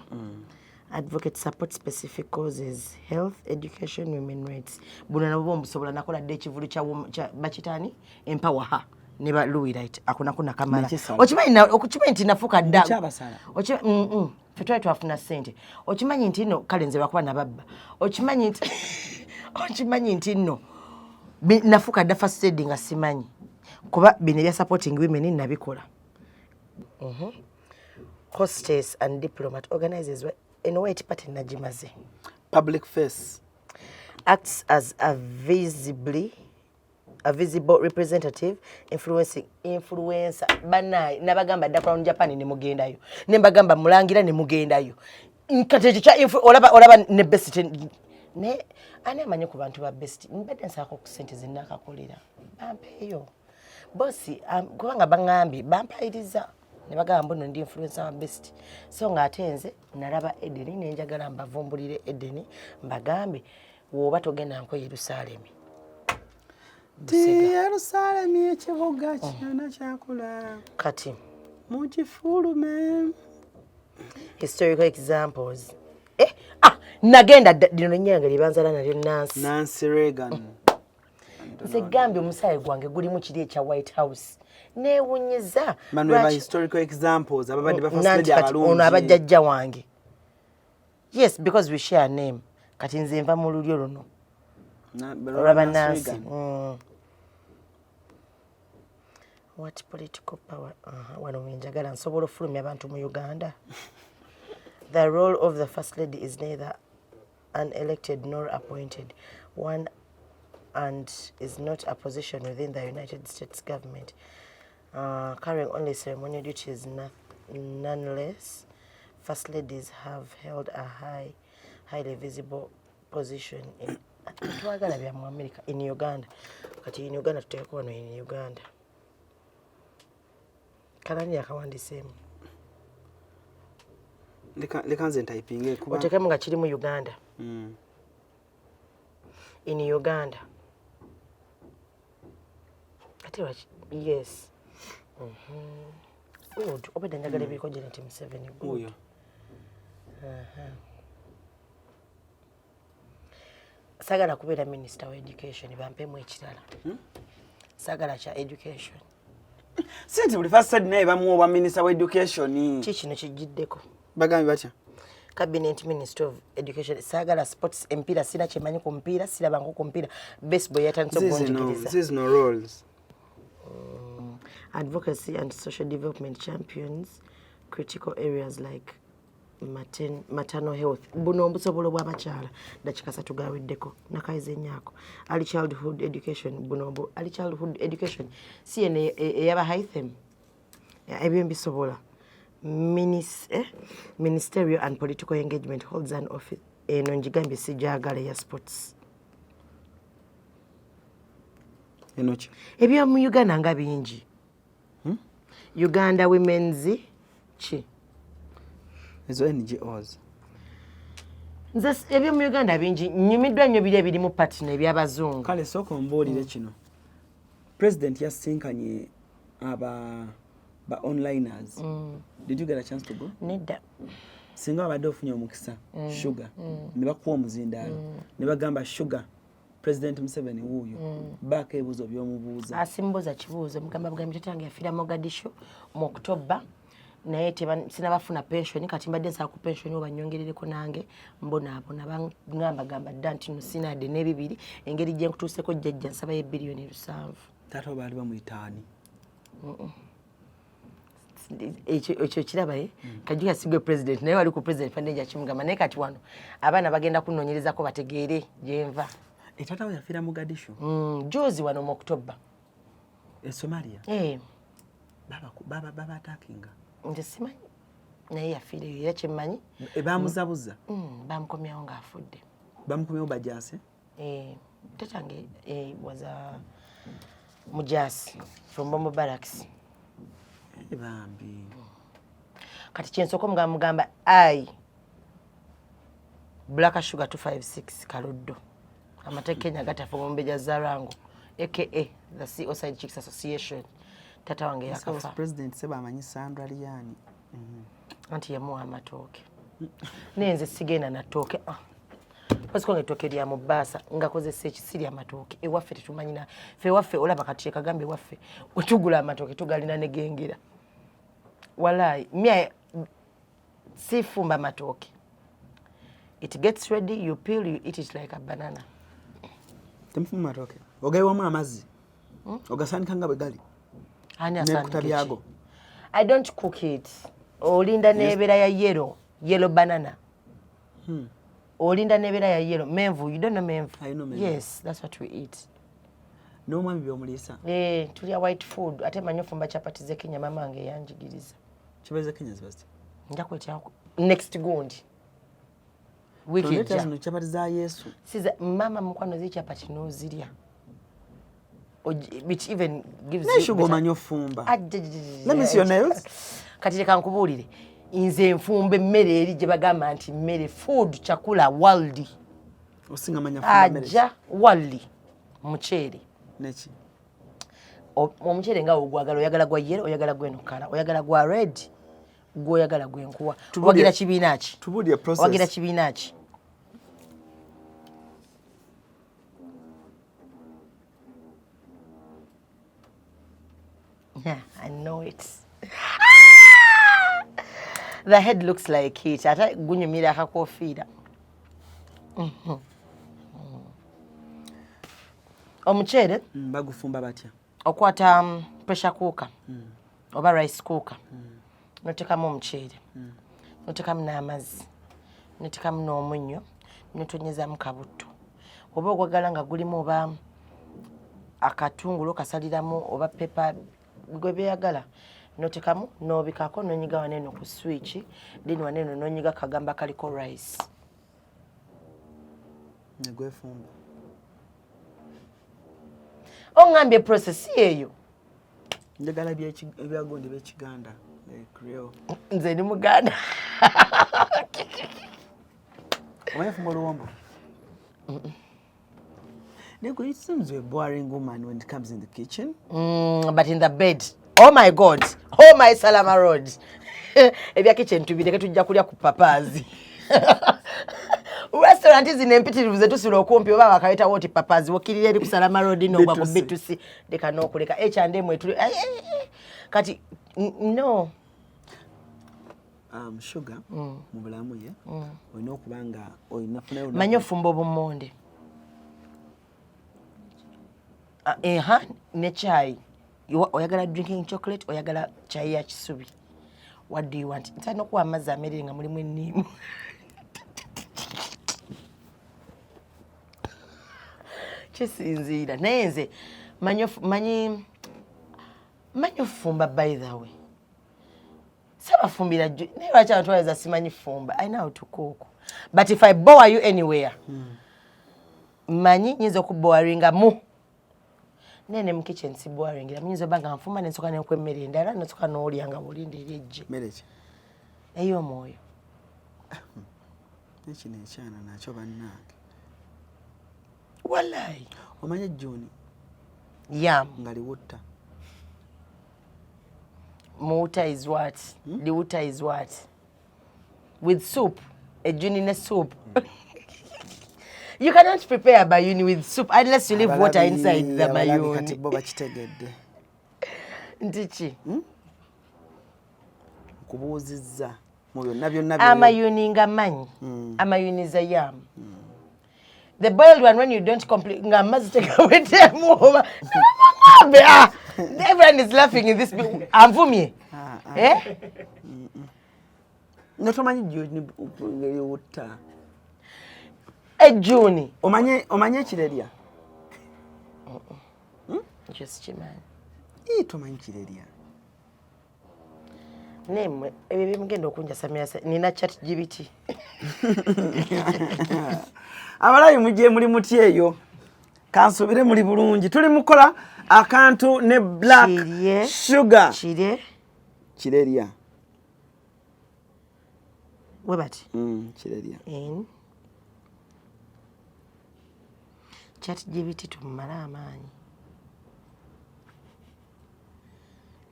Advocate, support specific causes, health, education, women rights. Buno nabwo mbusobola. Nakola dda ekivulu kya bakitaani empawaha ne ba Louis Right, ako nako nakamala. Nekisala. Okimanyi nti nafuuka dda Nekyabasala. Ffe twali twafuna ssente. Okimanyi nti nno kale nze lwakuba nababba. Okimanyi nti nno nafuuka dda first lady nga simanyi, kuba bino ebya supporting women nabikola. Hostess and diplomat, organizes eno white party nagimaze. Public face. Acts as a visible representative influencing influencer. Banaye nabagamba dda Crown Japan ne mugendayo, ne mbagamba mulangira ne mugendayo. Kati ekyo kya olaba ne best ne ani amanyi ku bantu ba best. Mbadde nsaako ku ssente zennaakakolera bampeeyo bosi, kubanga baŋŋambye bampayiriza ne bagamba mbu nno ndi influencer wa best. So ng'ate nze nalaba Edeni nenjagala mbavumbulire Edeni, mbagambe woba togenda nko Yerusaalemi. Ti Yerusaalemi ekibuga kyona kyakula. Kati Mukifulume. Historical examples, ah, nagenda dda lino linyange lyebanzala nalyo Nansi. Nancy Reagan. Nze gambye omusaayi gwange gulimu kiri ekya White House, neewunyiza. Bano ba historical examples ababadde ba first Nanti lady kati ono abalungi. Abajjajja wange, yes, because we share a name. Kati nze nva mu lulyo luno olwaba Nancy Nansi. Reagan. What political power? Wano wenjagala nsobola ofulumya abantu mu Uganda. The role of the First Lady is neither unelected nor appointed one and is not a position within the United States government, carrying only ceremonial duties. Nonetheless, First Ladies have held a highly visible position in twagala bya mu America, in Uganda. Kati in Uganda tuteekeko wano in Uganda. Kalani yakawandiseemu. Leka nze ntypinge kuba Oteekemu nga kiri mu Uganda. In Uganda. Ate lwaki? Yes. Good. Obedda njagala ebiriko Janet Museveni. Good. Oyo. Saagala kubeera minister wa education, bampemu ekirala. Saagala kya education. Si nti buli first lady naye bamuwa obwa minister wa education. Ki kino kijiddeko? Bagambye batya? Cabinet Minister of Education. Saagala sports, empiira sina kyemanyi ku mpiira, sirabanko ku mpiira. Baseball yatandise okunjigiriza. Zizino roles. Advocacy and social development champions critical areas like maternal health. Buno obusobola obw'abakyala, dakika 3 gaweddeko nakayiza ennyaako. Early childhood education, buno early childhood education si eno eyaba hythem, ebyo mbisobola. Ministerial and political engagement, holds an office. Eno njigambye sijagala eya sports. Eno ki? Ebyo mu Uganda nga bingi. Uganda Women's ki? Ezo NGOs. Nze ebyo mu Uganda bingi, nyumiddwa nnyo biri ebirimu patina eby'abazungu. Kale sooka ombuulire kino. President yasinkanye aba ba onliners. Did you get a chance to go? Nedda. Singa wabadde ofunye omukisa, Sugar, ne bakuwa omuzindaalo, ne bagamba Sugar, President Museveni wuuyo, baako ebibuuzo by'omubuuza. Asimbuuza kibuuzo, mugamba bugambi tatange yafiira Mogadishu mu October, naye sinabafuna pension, kati mbadde nsaba ku pension oba nnyongerereko nange mbonaabona. Bangamba gamba dda nti no sinaadde n'ebibiri engeri gye nkutuuseko jjajja, nsabayo 7 billion. Taata oba baali bamuyitaani? Ekyo kiraba ye kajjuka sigwe president, naye wali ku president fande jakimugamba, naye kati wano abaana bagenda kunoonyerezako bategeere gyenva. Taata we yafiira Mogadishu? Juzi wano mu October. E Somalia? Eh. Baba attackinga? Nze simanyi, naye yafiireyo era kyemmanyi. Bamuzabuza? Bamukomyawo ng'afudde. Bamukomyawo bajase? Eh, tatange was a mujasi from Bombo Barracks. Bambi. Kati kyensooka omugamba, mugamba i Black Sugar 256 Kaluddo amateeka Kenya gatafa Omumbejja Zarango aka the CO Side Chicks Association, tata wange yakafa. President seba amanyi Sandra Liani. Anti yamuwa amatooke, naye nze sigenda na ttooke. Ah. Pasiko nga ettooke lya mu bbaasa ngakozesa ekisiri amatooke ewaffe tetumanyina ffe ewaffe olaba kati ekagambe ewaffe wetugula amatooke tugalina negengera walaayi mya sifumba matooke. It gets ready, you peel, you eat it like a banana. Temufumba matooke, ogayiwamu amazzi, ogasaanika nga bwe gali? Ani n'ebikuta asaanika ki? Byago. I don't cook it. Olinda nebeera ya yellow, yellow banana. Olinda nebeera ya yellow. Menvu, you don't know menvu? I know menvu. Yes, that's what we eat. N'omwami by'omuliisa? Eh, tulya white food. Ate manyi ofumba chapati z'e Kenya, mama wange yanjigiriza. Kibaze Kenya ziba ziti? Nja kwetya next gundi. Wiiki Tondeeta ejja. zino chapati za Yesu. Siza mama mukwano zi chapati n'ozirya. Which even gives Naye you Sugar better- omanyi ofumba. Ajja. Let me see your nails. Kati leka nkubuulire, nze nfumba emmere eri gye bagamba nti mmere food chakula world. Osinga manya fumba mmere ki? Aja walli muceere. Neki? Omuceere nga ogwagala, oyagala gwa yellow, oyagala gweno kala, oyagala gwa red, gwoyagala gwenkuwa. Owagira kibiina ki? Tubuulire process. Owagira kibiina ki? Yeah, I know it. The head looks like it. Ate gunyumira akakofiira. Omuceere Bagufumba batya? Okwata Pressure cooker oba rice cooker, notekamu omuceere, notekamu n'amazzi, notekamu n'omunnyo, notonyezaamu kabutto oba ogwagala nga gulimu, oba akatungulu okasaliramu, oba pepper gwe byeyagala, notekamu n'obikako, nonyiga waneeno ku switch, then waneeno nonyiga kagamba kaliko rice. Negwefumba. Oŋŋambye process eyo. Njagala ebyagundi byekiganda, like real. Nze ndi muganda. Omanyi fumba oluwombo? Nego, it seems you're a boring woman when it comes in the kitchen. But in the bed, oh my God, oh my Salama Road. Ebya kitchen tubireke, tujja kulya ku Papazi restaurant zino empitirivu zetusula okumpi, oba bakayitawo oti Papazi, wokirira eri ku Salama Road nogwa ku B2C. B2C, leka n'okuleka H&M etuli. Eh, eh, eh. Kati no. Sugar, mu bulamu ye olina okuba nga olina funayo. Manyi ofumba obummonde. Ah, eha ne chai. Oyagala drinking chocolate, oyagala chai ya kisubi? What do you want? Nsalina okuwa amazzi amerere nga mulimu enniimu. Kisinziira, naye nze manyi ofumba. By the way, sabafumbira naye lwaki abantu bayeza simanyi fumba? I know how to cook, but if I bore you anywhere, manyi nyinza okuboringa mu naye ne mu kitchen siboringira. Muyinza oba nga nfumba nensoka nenkuwa emmere endala, nosoka n'olya nga bwolinda eri ejje. Mmere ki? Ey'omwoyo. Nekino ekyana nakyo, bannange. Wallahi. Omanye ejjuuni Yam. nga liwotta? Muwuta is what? Liwuta is what? With soup. Ejjuni ne soup, you cannot prepare mayuni with soup unless you leave water inside the Abalabi kati mayuni. bo bakitegedde. Nti ki? Nkubuuzizza mu byonna byonna byonna. Amayuni nga manyi amayuni za yam, the boiled one, when you don't complete nga amazzi tegaweddemu oba ngambe, ah, everyone is laughing in this anvumye. Ah, ah. Eh? Nga tomanyi jjuuni liwotta? Ejjuuni. Omanye ekirerya? Ekyo sikimanyi. Ii, tomanyi kirerya? Nemwe ebyo bimugenda okunjasamira, nina Chat GPT. Abalabi mujje muli muti eyo, kansubire muli bulungi. Tuli mukola akantu ne Black Kirye. Sugar. Kirye. Kirerya. We bati. Kirerya. In Chat GPT tumumale amaanyi.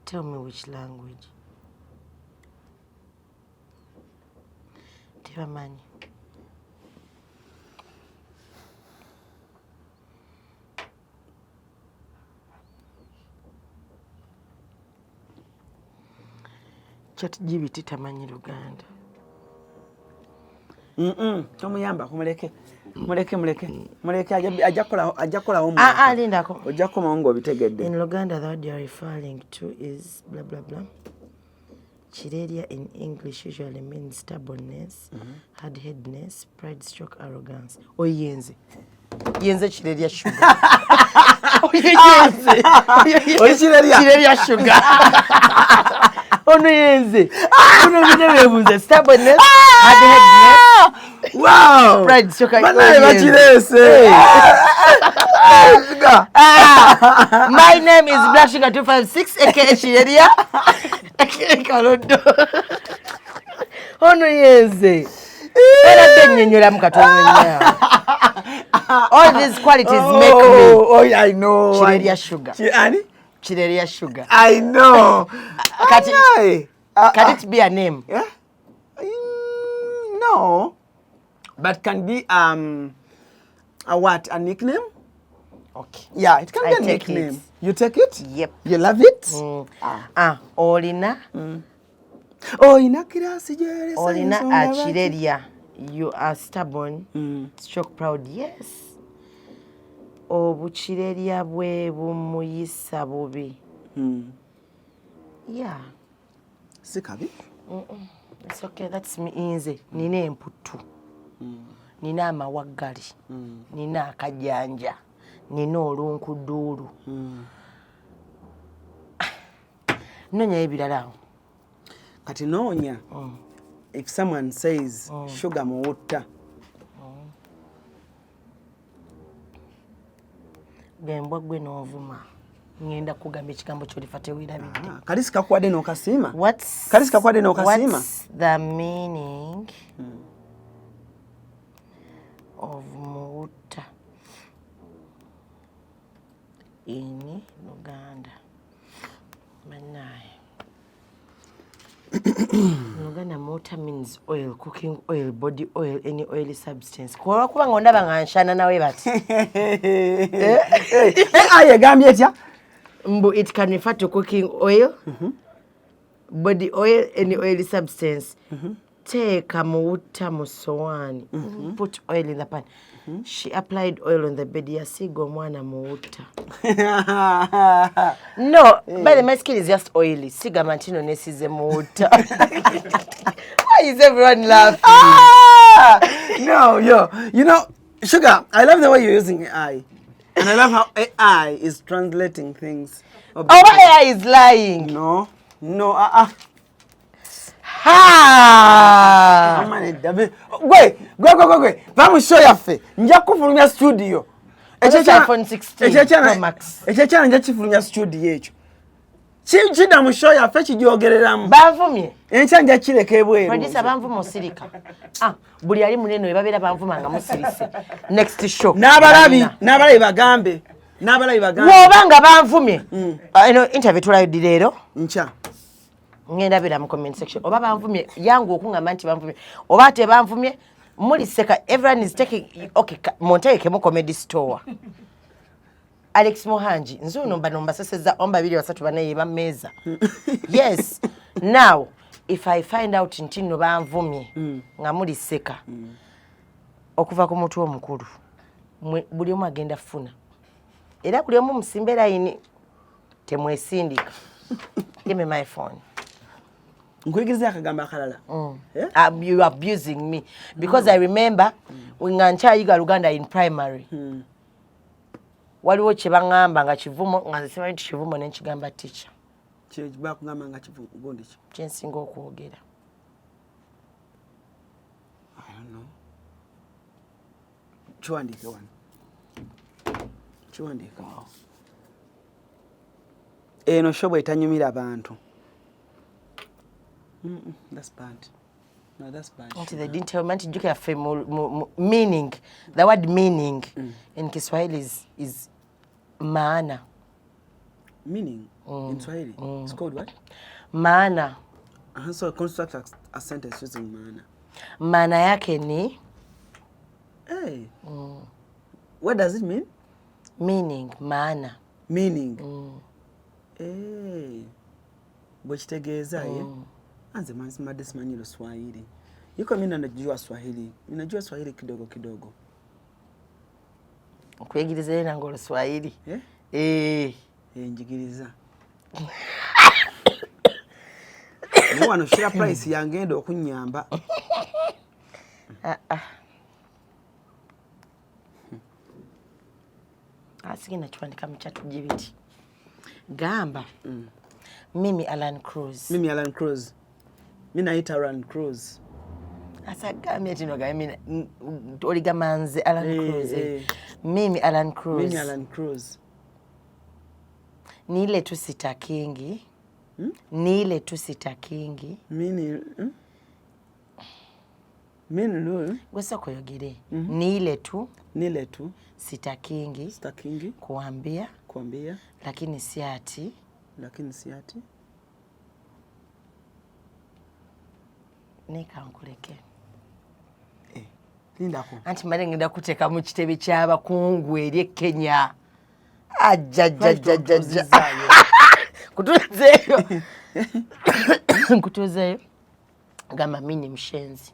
Tell me which language. Tebamanyi. Chat GPT tamanyi Luganda. Tomuyamba, muleke, muleke, muleke, muleke, ajja kukolawo. Ah, ah, lindako. Ojja kukomawo ng'obitegedde. In Luganda, the word you are referring to is blah blah blah. Chireria in English usually means stubbornness, hard-headedness, pride stroke arrogance. Oyenze. Yenze Chireria Sugar. Oyenze. Oli Chireria? Chireria Sugar. Ono yenze. Ono bine bebuze. Stubbornness, hard-headedness, Wow! pride stroke Banaye oyenze. bakireese. Sugar. Ah, my name is Black Sugar 256 aka Chireria aka Kalodo. Ono yenze. Era bennyonnyolamu katono nnyo. All these qualities make me Oh, oh, I know. Chireria Sugar. Ani? Chireria Sugar. I know. Kati- Anaye. Ah, Can ah. it be a name? Yeah? No. But can be a what? A nickname? Okay. Yeah, it can I be a take nickname. it. You take it? Yep. You love it? Ah, olina Olina kirasi gyeresa olina ensonga lwaki? Achireria. You are stubborn, stroke proud. Yes. Obukireria bwe bumuyisa bubi. Yeah. Si kabi. It's okay, that's me. Nze nina emputtu, nina amawaggali, nina akajanja, nina olunkuduulu. Nonyayo ebirala awo. Kati noonya, if someone says Sugar muwutta. Gembwa gwe n'ovuma, ngenda kugamba ekigambo kyolifa teweerabidde. Ah, kalisi kakuwadde n'okasiima. Kalisi kakuwadde n'okasiima. What's the meaning of muwutta in Luganda? Bannaaye. In Luganda, muwutta means oil, cooking oil, body oil, any oily substance. Olwokuba nga ondaba nga nshana nawe bati. AI egambye etya? Mbu it can refer to cooking oil, body oil, any oily substance. Teeka muwutta mu sowaani. Put oil in the pan. She applied oil on the bed. Yasiiga omwana muwutta. No, by the my skin is just oily. Sigamba nti no nesize muwutta. Why is everyone laughing? Ah! No, yo, Sugar, I love the way you're using AI. And I love how AI is translating things. Oba AI is lying. No, ah, ah. Ha! Amane, David. Gwe, gwe, gwe, gwe, gwe. Va mu show yaffe. Nja kufulumya studio. Kozesa iPhone 16 Pro Max. Ekyekyana nja kifulumya studio ekyo. Kidda mu show yaffe kijogereramu. Banvumye. Enkya nja kireka ebweru. Producer banvuma osirika. Ah, buli ali munene we babeera banvuma nga musirise. Next show. N'abalabi, n'abalabi bagambe. N'abalabi bagambe. Bw'oba nga banvumye. Ah, eno interview tulayodde leero. Nkya. Ngenda beera mu comment section. Oba banvumye, yangu okungamba nti banvumye. Oba tebanvumye, muliseka. Everyone is taking, okay, munteekemu comedy store. Alex Muhangi, nze ono bano mbasesezza omu babiri basatu bana ye bammeeza. Yes. Now, if I find out nti nno banvumye nga muliseka okuva ku mutwe omukulu, buli omu agenda funa. Era buli omu musimbe layini, temwesindika. Give me my phone. Nkuyigiriza akagambo akalala. Eh? You are abusing me because I remember nga nkyayiga Luganda in primary. Waliwo kye baŋŋamba nga kivumo, nga nze simanyi nti kivumo, ne nkigamba teacher. Kye bakugamba nga kivumo gundi ki? Kye nsinga okwogera. I don't know. Kiwandiike wano. Kiwandiike awo. Eno show bw'etanyumira bantu. That's bad. No, that's bad. Nti they didn't tell me nti jjukira ffe mu meaning, the word meaning in Kiswahili is maana. Meaning in Swahili it's called what? Maana. So construct a sentence using maana. Maana yake ni Hey. What does it mean? Meaning, maana. Meaning. Hey. Bwe kitegeeza ye? Anze madde simanyi Luswahili. Yuko mimi najua Swahili. Ninajua Swahili kidogo kidogo. Okuyigiriza nange Oluswahili. Eh? Eh. Eh, njigiriza. Naye wano Shira Price yangenda okunnyamba. Ah, ah. Asigenda kiwandika mu ChatGPT. Gamba. Mimi Alan Cruz. Mimi Alan Cruz. Mimi naita Alan Cruz. Asagambye nti no gambe oligamba nze Alan Cruz. Mimi Alan Cruz. Mimi Alan Cruz. Ni ile tu sitakingi. Ni ile tu sitakingi. Mimi Mimi lu. Gwe sooka oyogere. Ni ile tu. Ni ile tu. Sitakingi. Sitakingi. Kuambia. Kuambia. Lakini si ati. Lakini si ati. Nika nkuleke. Lindako. Anti male ngenda kuteeka mu kitebe ky'abakungu eri e Kenya. Ajjajjajjajja. Kutuuzeeyo. Nkutuuzeeyo. Gamba mimi ni mshenzi.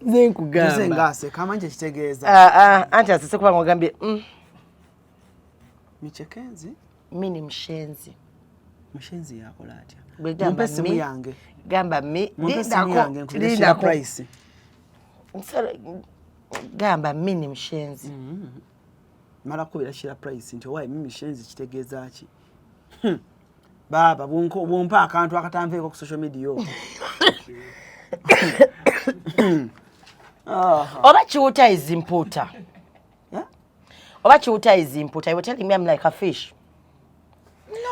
Nze nkugamba. Nze ng'aseka, amanyi kye kitegeeza. Ah, ah, anti asese kubanga ogambye. Michekenzi? Mi ni mshenzi. Mshenzi yakola atya? Bwe gamba Mumpe essimu mi- yange. Gamba mi Mumpe essimu lindako, yange nkubire Sheila lindako. Price. Gamba mi ni mshenzi. Mala kukubira Sheila Price nti owaaye mimi shenzi kitegeeza ki? Baaba bwompa akantu akatanveeko ku social media okwo. Oba kiwuta is mpuuta. Yeah? Oba kiwuta is mpuuta. You were telling me I'm like a fish.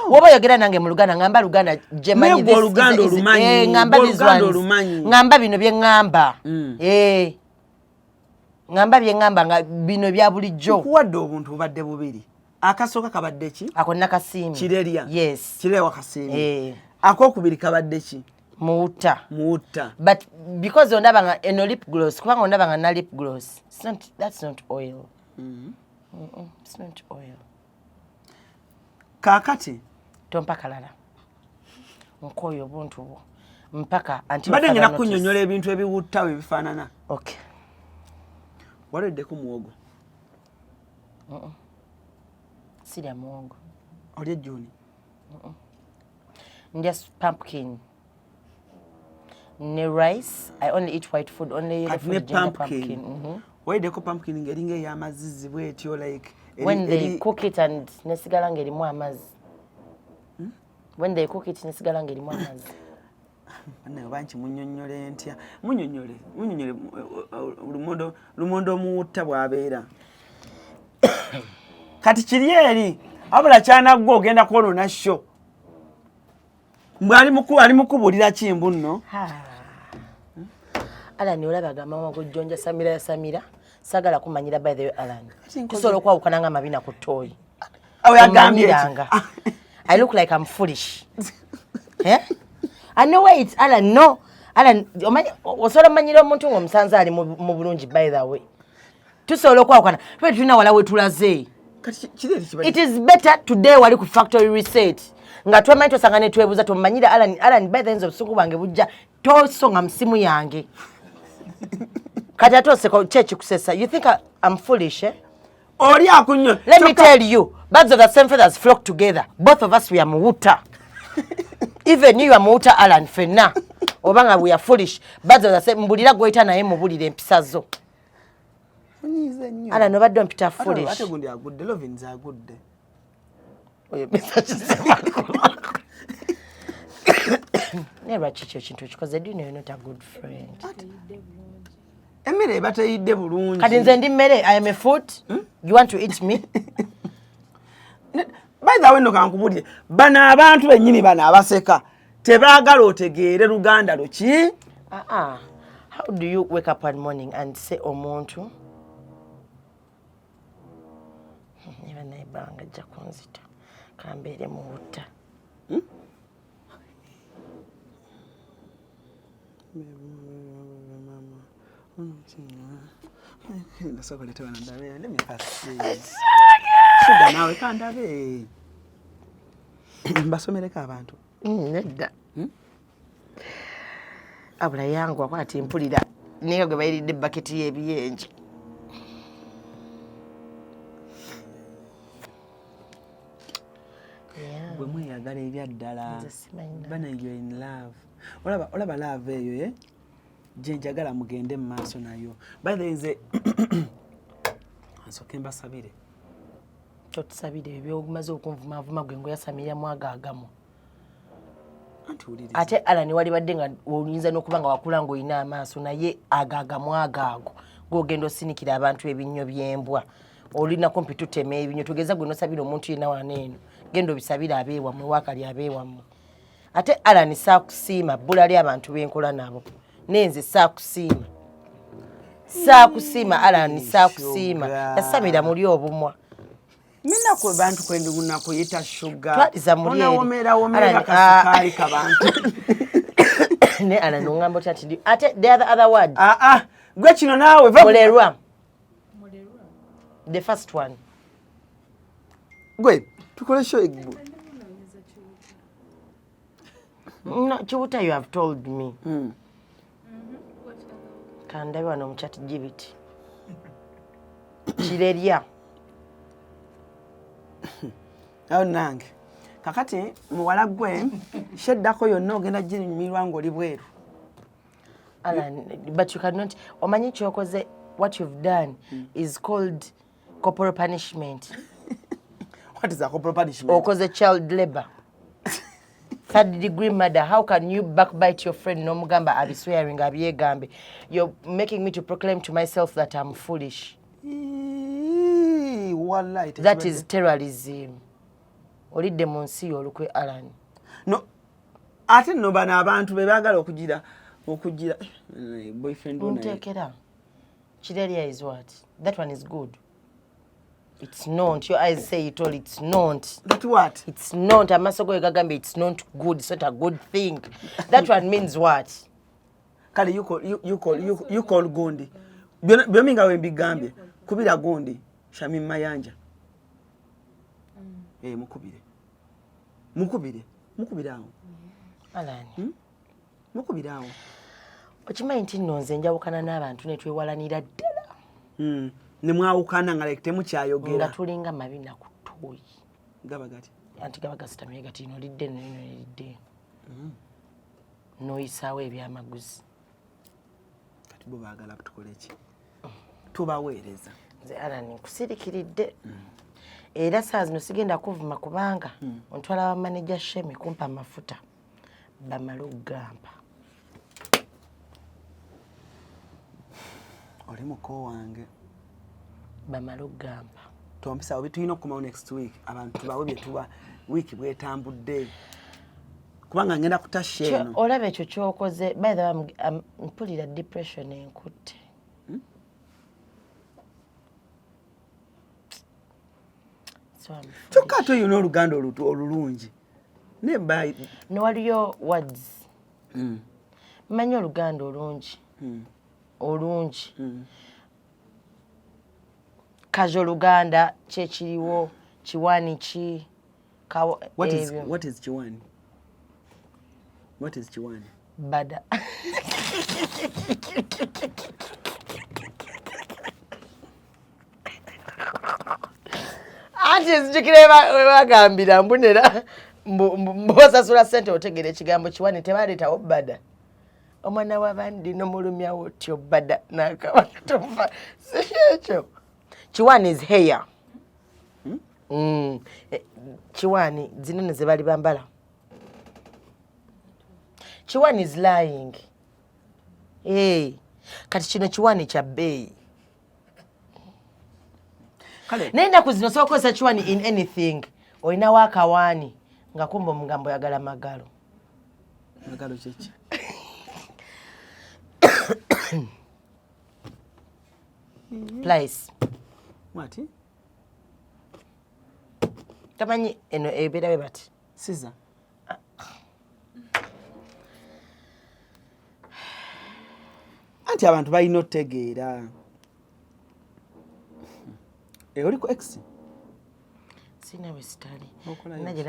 Woba oyogera nange mu Luganda ngamba Luganda gye manyi Naye gwe this is- Oluganda is- olumanyi, ngamba gwe these Oluganda ones. olumanyi. Ngamba bino bye ŋŋamba. Ngamba bye ŋŋamba nga bino bya bulijjo. Nkuwadde obuntu bubadde bubiri. Akasooka kabadde ki? Ako nakasiimye. Kirerya. Yes. Kirerya wakasiimye. Akokubiri kabadde ki? Muwuta. Muwutta. But because ondaba nga eno lip gloss, kubanga ondaba nga na lip gloss. It's not, that's not oil. It's not oil. Kaakati Tompa kalala. Nkooye obuntu bwo. Mpaka until mbadde further ngenda notice. kunnyonnyola ebintu ebiwutta bwe bifaanana. Okay. Waleddeko muwogo? Sirya muwogo. Olya ejjuuni? Ndya pumpkin. Ne rice. I only eat white food. Only yellow Kati food. ne Ginger pumpkin. pumpkin. Waliddeko pumpkin ng'eringa ey'amazzi bwetyo like When they cook it and nesigala ng'erimu amazzi. When they cook it nesigala ng'erimu amazzi. Bannaye oba nki munnyonnyole ntya? Munnyonnyole, munnyonnyole lumondo, lumondo omuwutta bw'abeera. Kati kiri eri wabula kyanaggwa ogenda kwonoona show. Mbwe ali mu kubuulira ki mbu nno? Alan, olaba agamba gojjonja Samira ya Samira. Saagala kumanyira, by the way, Alan. Kati Tusobola okwawukana nga amabina ku ttooyi. Awo yagambye ki? Tomanyiranga. I look like I'm foolish. Eh? I know wait, Alan, no. Alan, omanyi osobola omanyira omuntu ng'omusanze ali mu bulungi, by the way. Tusobola okwawukana. Tube tulina wala we tulaze. Kati kiri eri kiba It is better today wali ku factory reset. Nga twemanyi tosanga ne twebuuza tomanyira Alan, Alan, by the ends of obusungu bwange bujja tosonga mu simu yange. Kati ate oseka ki ekikusesa? You think I'm foolish, eh? Oli akunnyo. Let me tell you, birds of the same feathers flock together. Both of us, we are muwuta. Even you are muwuta, Alan, fenna. Obanga we are foolish. Birds of the same, mbulira gw'oyita naye mubulire empisa zo. Onyiize nnyo. Alan, obadde ompita foolish. Ate gundi agudde, Lovins agudde. Oyo Mr. Kisemakula. Naye lwaki kyo kintu okikoze? Do you know you're not a good friend? Emmere eba teyidde bulungi. Kati nze ndi mmere, I am a food. You want to eat me? By the way, nno kankubulire, bano abantu bennyini bano abaseka tebaagala otegeere Luganda luki. Ah ah. How do you wake up one morning and say omuntu niba naye ebbanga ajja kunzita kambeere muwutta? Nasooka oleete wano ndabe. Let me first see. Sugar naawe kandabe mbasomereko abantu. Nedda, abula yangu akwati mpulira ninga gwe bayiridde baketi y'ebiyenje. Yeah. Bwe mweyagala ebyaddala Nze simanyi na- bana, you're in love. Olaba, olaba love eyo ye gye njagala mugende mu maaso nayo. By the way, nze nsooke mbasabire. Totusabire ebyo byomaze okunvumaavuma gwe ngaoyasamiriramu ago agamu. Anti wuliriza. Ate Alan, walibadde nga oyinza n'okuba nga wakula ng'olina amaaso, naye ago agamu ago ago gogenda osinikira abantu ebinnyo by'embwa. Olina kumpi tutema ebinnyo tugeza gwe nosabira omuntu yenna wano eno, genda obisabire abeewammwe waakali abeewammwe. Ate Alan, saakusiima bbula ly'abantu benkola nabo nenze saakusiima, saakusiima Alan, saakusiima. Sugar. Yasamira muli obumwa. Mina kwe bantu kwendi nakuyita sugar. Twaliza muli eri. Onawomera womera. Alan, Kasukaali kabantu. Ne Alan, oŋŋamba otya nti ate the other word? Ah ah, gwe kino naawe Mulerwa, the first one. Gwe tukole show eggu. No, Chiwuta, you have told me. Kandabe wano mu chat GPT. Kirerya. Awo nange kakati muwala gwe sheddako yonna ogenda ginyumirwa ng'oli bweru. Alan, but you cannot, omanyi kyokoze, what you've done is called corporal punishment. What is a corporal punishment? Okoze child labor, third degree murder. How can you backbite your friend nomugamba abiswearing abyegambe? You're making me to proclaim to myself that I'm foolish. Ii, wallahi. That is terrorism. Olidde mu nsi yo olukwe, Alan. No, ate nno bano abantu be baagala okugira boyfriend wo naye. Ntekera kireria is what? That one is good. It's not. Your eyes say it all. It's not. That what? It's not. Amaaso go gagambye it's not good. It's not a good thing. That one means what? Kale you call gundi. Byomi nga wembigambye, kubira gundi Shamim Mayanja. Eh, mukubire, mukubire, mukubire awo. Alan. Mukubire awo. Okimanyi nti nno nze njawukana n'abantu ne twewalanira ddala. Ne mwawukana nga like Nga temukyayogera. Tulinga mabina ku ttooyi. Gaba gati. Anti gaba gasitamye gati, ino lidde eno, ino lidde eno, n'oyisaawo ebyamaguzi. Kati bo baagala tukole ki? Tubaweereza. Nze Alan nkusirikiridde, era saa zino sigenda kuvuma kubanga ontwala wa manager Shemi kumpa amafuta bamale okugampa. Oli muko wange. Bamale okugampa. Tompisa obi, tulina okukomawo next week, abantu tubawe bye tuba wiiki bwetambudde, kubanga ngenda kutasha eno. Olaba ekyo kyokoze. By the way, mpulira depression enkutte. So I'm Kyokka ate olina oluganda olulungi naye No, waliyo words. Mmanyi oluganda olungi olungi, kaja oluganda kyekiriwo kiwani ki What is, ebyo. What is kiwani? What is kiwani? Bada. Anti nzijukira webagambira mbunera mbosasula sente otegera ekigambo kiwani, tebaleetawo bada. Omwana w'abandi nomulumyawo otyo bada nakabatofa, si ekyo? Kiwani is hair. Kiwani zinene ze bali bambala. Kiwani is lying. Hey. Kati kino kiwani kya bbeeyi. Kale. Naye ennaku zino osobola okukozesa kiwani in anything. Olinawo akawaani nga kumba omugambo oyagala magalo. Magalo kyeki? Pliers. What? Tamanyi eno ebeera bwe bati. Scissor. Anti abantu balina otegeera. Eh, oli ku X? Sina bwe sitali. Okolayo. Nina gye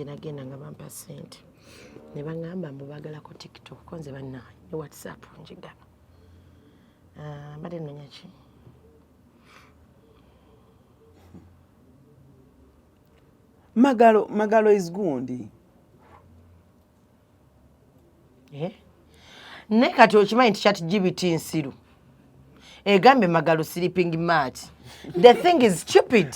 nagenda nga bampa ssente ne baŋŋamba mbu baagalako TikTok, ko nze bannaye ne WhatsApp njigaba. Ah, mbadde nnonya ki? Magalo, magalo is gundi. Eh? Naye kati okimanyi nti Chat GPT nsiru, egambye magalo sleeping mat. The thing is stupid.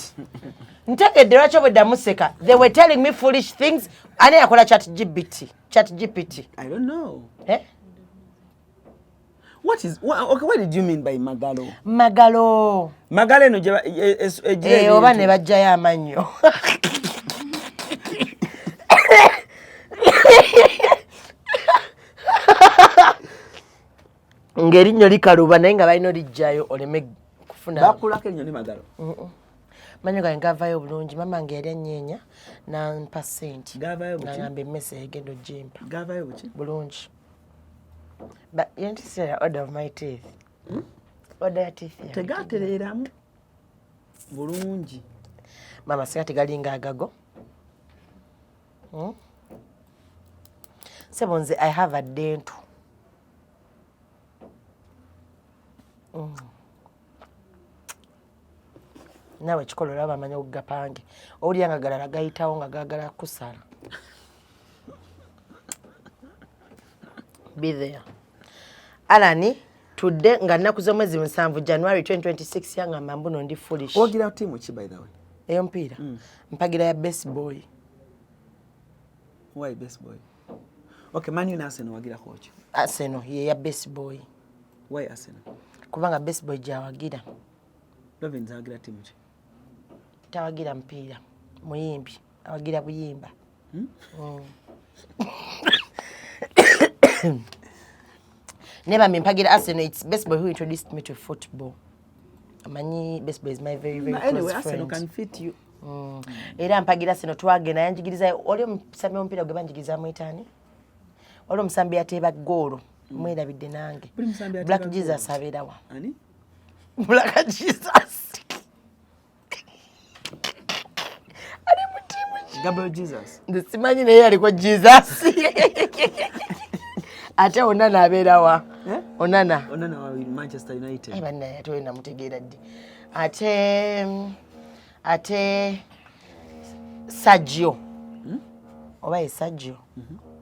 Ntegedde lwaki obwedda museka. They were telling me foolish things. Ani yakola Chat GPT? Chat GPT. I don't know. Eh? Okay, what did you mean by magalo? Magalo. Magalo eno gye egira Eh, oba ebintu. ne bajjayo amannyo. Ng'erinnyo likaluba naye nga balina olijjayo oleme kufuna. Bakulako ennyo ne magalo. Manyo gange gavayo bulungi. Mama nge yali anyeenya nampa sente. Gavayo buki? Nagamba emmese egenda ogimpa. Gavayo buki? Bulungi. But you need to see the order of my teeth. Order ya teeth yange. Tegatereeramu bulungi. Mama, singa tegalinga agago. Sebo nze I have a dental. Naawe kikola olaba amanya okugapange, owulira nga galala gayitawo nga gagala kusala. Be there. Alani tudde nga nnaku z'omwezi 7 January 2026 yangamba mbuno ndi foolish. Owagira tiimu ki, by the way? Ey'omupiira? Mpagira ya Best Boy. Why Best Boy? Okay, Man U ne Arsenal, wagirako ki? Arsenal ye ya Best Boy. Why Arsenal? Kubanga Best Boy gyawagira. Lovins awagira tiimu ki? Tawagira mupiira, muyimbi, awagira buyimba. Never mpagira Arsenal. It's Best Boy who introduced me to football. Amanyi Best Boy is my very very Anyway, close Arsenal friend. Can fit you. Era mpagira Arsenal. Twagenda yanjigiriza oli omusambi w'omupiira gwe banjigiriza mwitaani, wali omusambi yateeba goolo, mwerabidde nange. Buli musambi ateeba Black Jesus goolo. abeerawa? Ani? Black Jesus ali mu tiimu ki? Gabriel Jesus. Nze simanyi, naye aliko Jesus. Ate Onana abeerawa? Eh? Onana. Onana wa Manchester United. Eh, bannaye, ate oyo namutegeera ddi? Ate Sergio, oba ye Sergio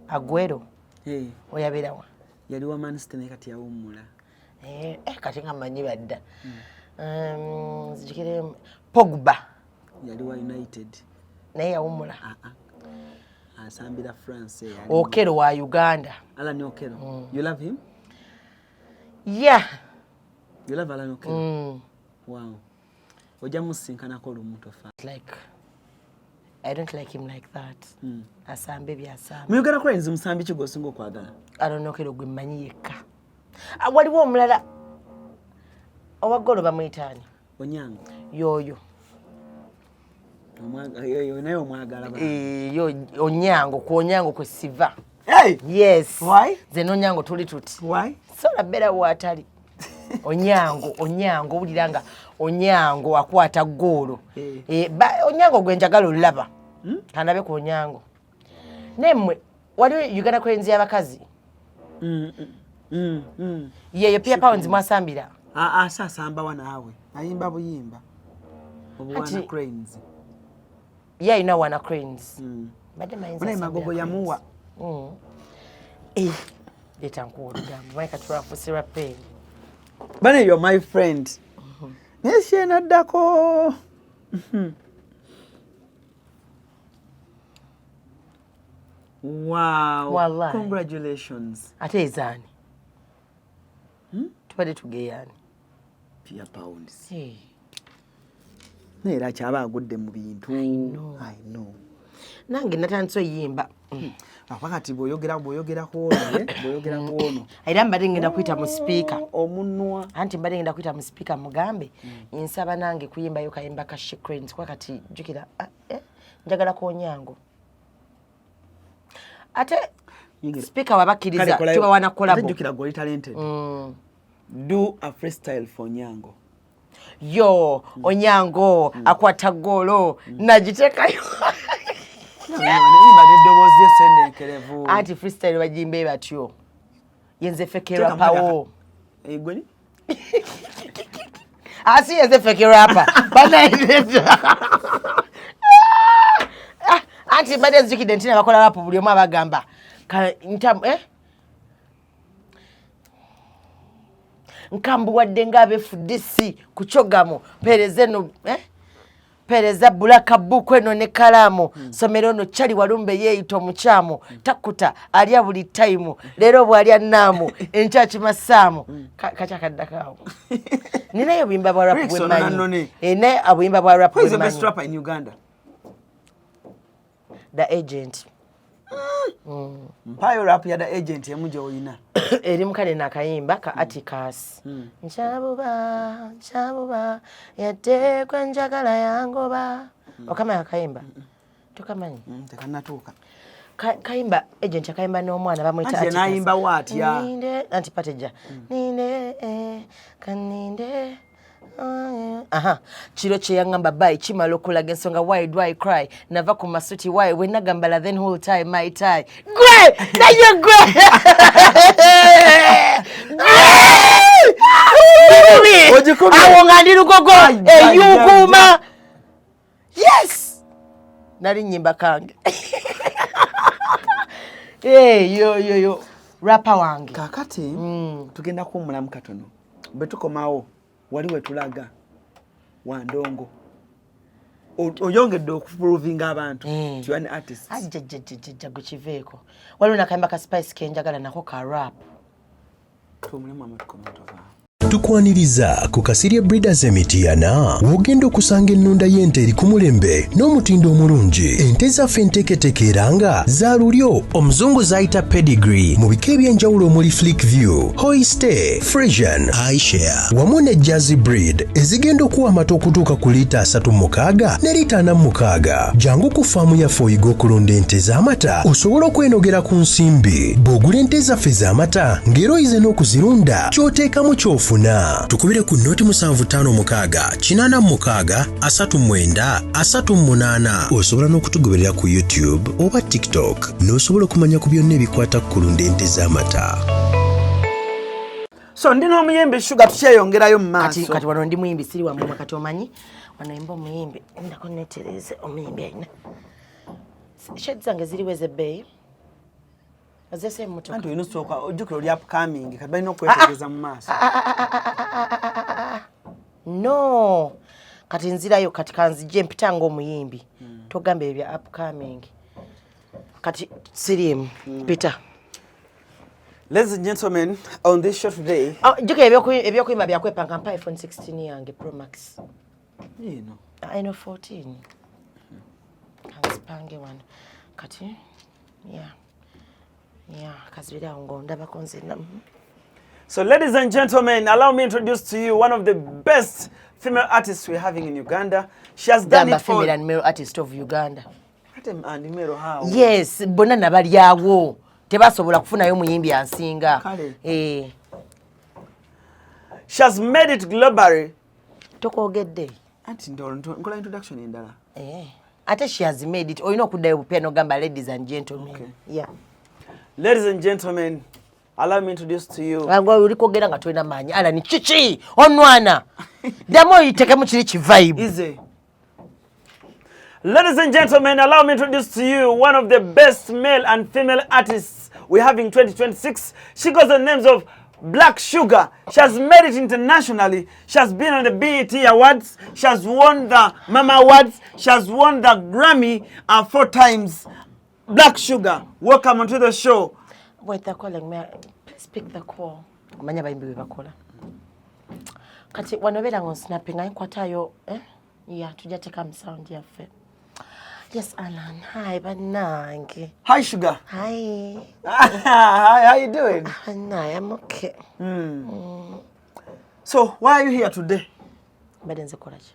Aguero? Hey, oyo abeerawa? Yali wa Man City naye kati yawummula. Eh, eh, kati nga mmanyi badda. Nzijukire Pogba. Yali wa United. Naye yawummula. Ah, ah. Asambira France. Okello wa Uganda. Alan Okello. You love him? Yeah. You love Alan Okello? Mm. Wow. Ojja musisinkanako lumu, tofa. Like, I don't like him like that. Asambe byasamba. Mu Uganda Cranes, musambi ki gw'osinga okwagala? Alan Okello gwe mmanyi yekka. Ah, waliwo omulala owa golo, bamuyitaani? Onyango. Yoyo. Naye omwagala ba. Eh, yo Onyango, ku Onyango kwe siva. Hey! Yes. Why? Nze n'Onyango tuli tuti. Why? Sola beera waatali Onyango. Onyango owulira nga Onyango akwata goolo. Eh. Eh, Onyango gwe njagala olaba. Kandabe ku Onyango. Naye mmwe waliwo Uganda Cranes y'abakazi. Yeyo Pia Pounds mwasambira. Ah, ah, saasamba wa naawe. Ayimba buyimba. Obuwana Cranes. Ye alina Wana Cranes. Mbadde mayinza Munaye asambira Magogo Cranes. yamuwa. Eh, leeta nkuwa olugambo maye kati lwafuuse lwa peeni. Bane, you're my friend. Naye kyenaddako. Wow. Wallahi. Congratulations. Ate ezaani? Tubadde tugeyaani? Pia Pounds. Eh, Naye era kyaba agudde mu bintu. I know. Nange natandise oyimba. Aba kati bw'oyogera ku ono, eh, bw'oyogera ku ono. Era mbadde ngenda kuyita mu sipiika. Omunwa. Anti mbadde ngenda kuyita mu sipiika mugambe nsaba nange kuyimbayo kayimba ka She Cranes, kuba kati jjukira, ah, eh, njagala ku Onyango. Ate sipiika wabakkiriza tubawana Ate collabo. jjukira gwe oli talented. Do a freestyle for Onyango. Yo Onyango akwata goolo nagiteekayo. Yimba n'eddoboozi ly'essendeekerevu. Anti freestyle bagimbe batyo, yenze fake Teekamu rapper wo. Eh, gwe ni? Asi yenze fake rapper banaye. Anti mbadde nzijukidde nti nabakola rap buli omu abagamba eh? Nkambuwadde ng'abefudisi ku kyogamo mpeereza eno, eh? Mpeereza bulaka buku eno ne kalaamu. Somero ono kyali walumbe yeeyita omukyamu, takkuta, alya buli tayimu, leero bw'alya naamu, enkya kimasaamu. Kakyakaddako awo ninayo obuyimba bwa rap Rickson bwemmanyi. Onanone. Eh, naye obuyimba bwa rap Who is the best bwemmanyi. rapper in Uganda? The Agent. Mpayo rap ya The Agent emu gy'olina. Eri mukale nakayimba ka Atticus. Nkyabuba nkyabuba yadde gwe njagala yangoba. Okamanyi akayimba? Tokamanyi? Tekannatuuka. Kayimba Agent akayimba n'omwana bamwita Anti ye Atticus. n'ayimba bw'atya. Ninde anti pateja ninde, eh, kaninde. Oh, aha, kiro kye yaŋŋamba bye kimala okulaga ensonga. Why do I cry? Nava ku masuti why we nagambala, then whole time my tie gwe naye gwe. Gwe! Ogikubye? Awo nga ndi Lugogo Ai, ai, eyukuuma. Yes, nali nyimba kange. Hey, yo yo yo, rapper wange. Kakati tugenda kuwummulamu katono, bwe tukomawo wali wetulaga wandongo. Oyongedde okuprovinga abantu nti you are an artist. Ajjajjajjajja, gwe kiveeko. Waliwo nakayimba ka Spice kenjagala, nako ka rap. Tuwummulemu amatukomawo, tovaawo. Tukwaniriza ku Kasirye Breeders Emitiyana, w'ogenda okusanga ennunda y'ente eri ku mulembe n'omutindo omulungi. Ente zaffe enteeketeeke era nga za lulyo omuzungu zayita pedigree, mu bika eby'enjawulo omuli Fleckvieh, Holstein Friesian, Ayrshire wamu ne Jersey breed, ezigenda okuwa amata okutuuka ku liita 36 ne liita 46. Jangu ku faamu yaffe oyiga okulunda ente z'amata, osobole okwenogera ku nsimbi. Bw'ogula ente zaffe ez'amata ng'era oyize n'okuzirunda, ky'oteekamu ky'ofuna. Tukubire ku 0756 86 39 38. Osobola n'okutugoberera ku YouTube oba TikTok n'osobola okumanya ku byonna ebikwata ku kulunda ente z'amata. So ndi n'omuyimbi Shuga, tukyeyongerayo mu Kati maaso. Kati wano ndi muyimbi, siri wamumwa. Kati omanyi wano imba omuyimbi, ndako netereze. Omuyimbi alina shades zange ziriwo ez'ebbeeyi, ozese emmotoka. Anti olina osooka ojjukira oli upcoming, kati balina okwetegereza mu maaso. No, kati nzirayo, kati kanzije mpita ng'omuyimbi. Togamba ebyo bya upcoming, kati siriimu mpita. Ladies and gentlemen, on this show today, Ah, jjukira ebyokuyimba byakwepanga. Mpa iPhone 16 yange Pro Max. Eno. Ino 14 kanzipange wano kati. Yeah, kazibiri awo ng'ondabako nzina. So, ladies and gentlemen, allow me introduce to you one of the best female artists we're having in Uganda. She has done Gamba it for female and male artist of Uganda. Ate and male how? Yes, bonna nabalyawo, tebasobola kufunayo muyimbi ansinga. Kale. Eh. She has made it globally. Tokwogedde. Anti nkola introduction endala. Eh. Ate she has made it, olina okuddayo bupya n'ogamba ladies and gentlemen. Okay. Yeah. Ladies and gentlemen, allow me introduce to you. Nga oli kwogera nga tolina maanyi, ala ni kiki onwana, ddamu oyitekemu kiri kivibe. Easy. Ladies and gentlemen, allow me introduce to you one of the best male and female artists we have in 2026. She goes the names of Black Sugar. She has made it internationally. She has been on the BET Awards. She has won the Mama Awards. She has won the Grammy four times. Black Shuga, welcome onto the show. Wait, they're calling me. Please pick the call. Omanyi abayimbi bwe bakola. Kati wano beera nga onsnappinga, nkwatayo, eh? Yeah, tujja teekamu sound yaffe. Yes, Alan. Hi, bannange. Hi, Shuga. Hi. Hi, how you doing? Bannange, I'm okay. So, why are you here today? Mbadde nze kola ki?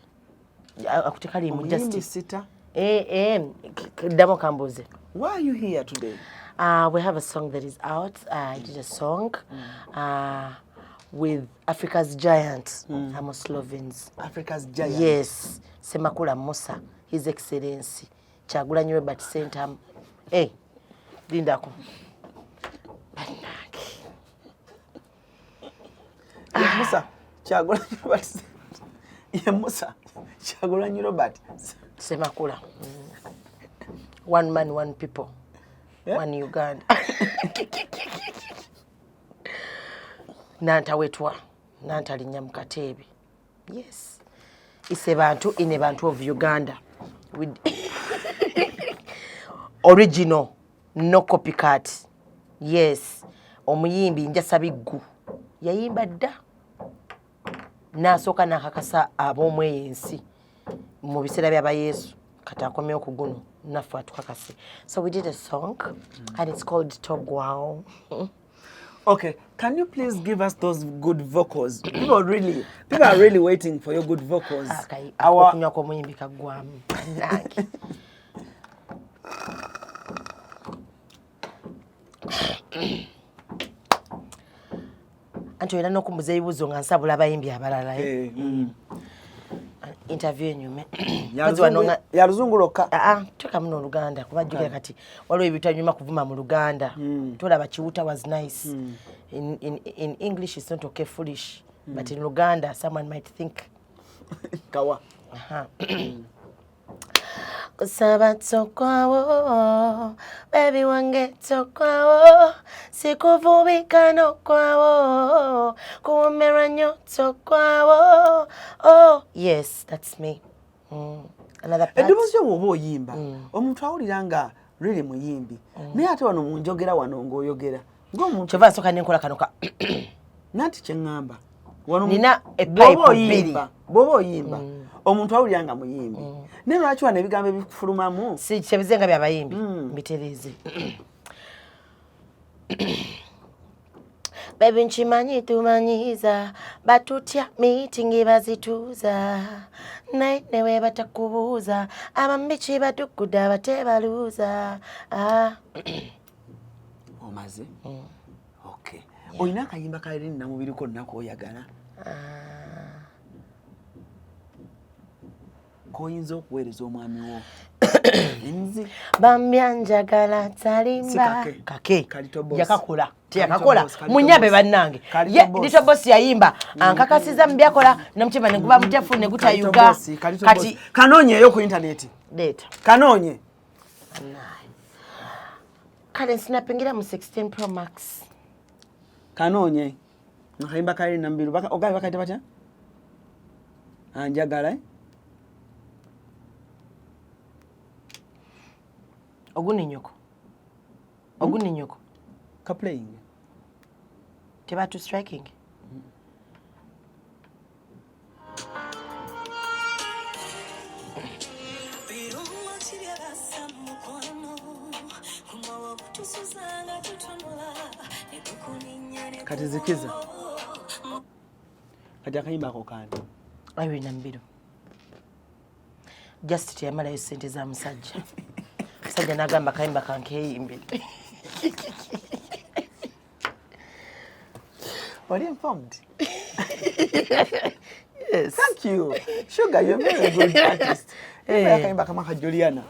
Akutekaliimu Omuyimbi just. sita. Eh, eh, ddamu kambuuze. Why are you here today? We have a song that is out. I did a song with Africa's giant, Amos Lovins. Africa's giant. Yes, Semakula Musa, His Excellency Kyagulanyi Robert Ssentamu. Hey, lindako. Bannange. Ye Musa Kyagulanyi Robert. Ye Musa Kyagulanyi Robert. Semakula. One man, one people. Yeah. One Uganda. Nantawetwa, Nantalinnya mu Kateebe. Yes. Ise bantu, ine bantu of Uganda. With original, no copycat. Yes. Omuyimbi njasabiggu. Yayimba dda. N'asooka n'akakasa ab'omweyo ensi mu biseera by'abayesu, kati akomyewo ku guno naffe atukakase. So we did a song and it's called Togwawo. Okay, can you please give us those good vocals? People are really waiting for your good vocals. Our Okunywa kw'omuyimbi kaggwamu, bannange. Anti olina n'okumbuza ebibuuzo nga nsabula abayimbi abalala, eh? Eh, Interview enyume. Mpozi wano Ya luzungu lwokka. Aa, teekamu n'Oluganda, kuba jjukira kati waliwo ebitanyuma kuvuma mu Luganda. Tolaba Kiwuta was nice. In English it's not okay, foolish, but in Luganda someone might think Kawa. Aha. Kusaba tokwawo, baby wange tokwawo, sikuvubika nokwawo, kuwomerwa nnyo tokwawo. Oh, yes, that's me. Another part. Eddoboozi lyo bw'oba oyimba, omuntu awulira nga really muyimbi, naye ate wano mu njogera, wano ng'oyogera ng'omuntu Kyova nsooka nenkola kano ka Nanti kyeŋŋamba wano Nina bw'oba epipe bbiri. Bw'oba oyimba, omuntu awulira nga muyimbi, naye lwaki wano ebigambo ebikufulumamu Si kyebize nga byabayimbi, mbitereeze. Baby, nkimanyi tumanyiza, batutya, meeting bazituuza, naye newe batakubuuza, abambiki baduggude abatebaluuza, ah. Omaze? Okay, olina akayimba ka Irene Namubiriko olunaku oyagala koyinza okuweereza omwami wo nzi? Bambya njagala talimba. Si kake. Kake. Kalito Boss. Yakakola. Kalito Teyakakola. Boss, Kalito Munyabe Boss. bannange. Kalito Ye Boss. Little Boss yayimba ankakasiza mu byakola, nomutima ne guba mutefu ne gutayuga. Kalito Boss, Kalito Kati Boss. Kanoonyeeyo ku intaneti. Leeta. Kanoonye. Kale nsinapingira mu 16 Pro Max. Kanoonye akayimba ka Irene Namubiru. Ogabe bakayita batya? Anjagala, eh? Oguninyoko, oguninyoko. Ka playing. Tebatu striking. Birungo kibyabasa mukwano kumawa kutusuzanga tutunula ne tukulinnya ne Kati zikiza. Kati akayimba ako kandi? Irene Namubiru just teyamalayo sente za musajja, musajja n'agamba kayimba kankeeyimbire. Oli informed. Yes. Thank you, Sugar, you're a very good artist. Eh. Akayimba kama ka Juliana.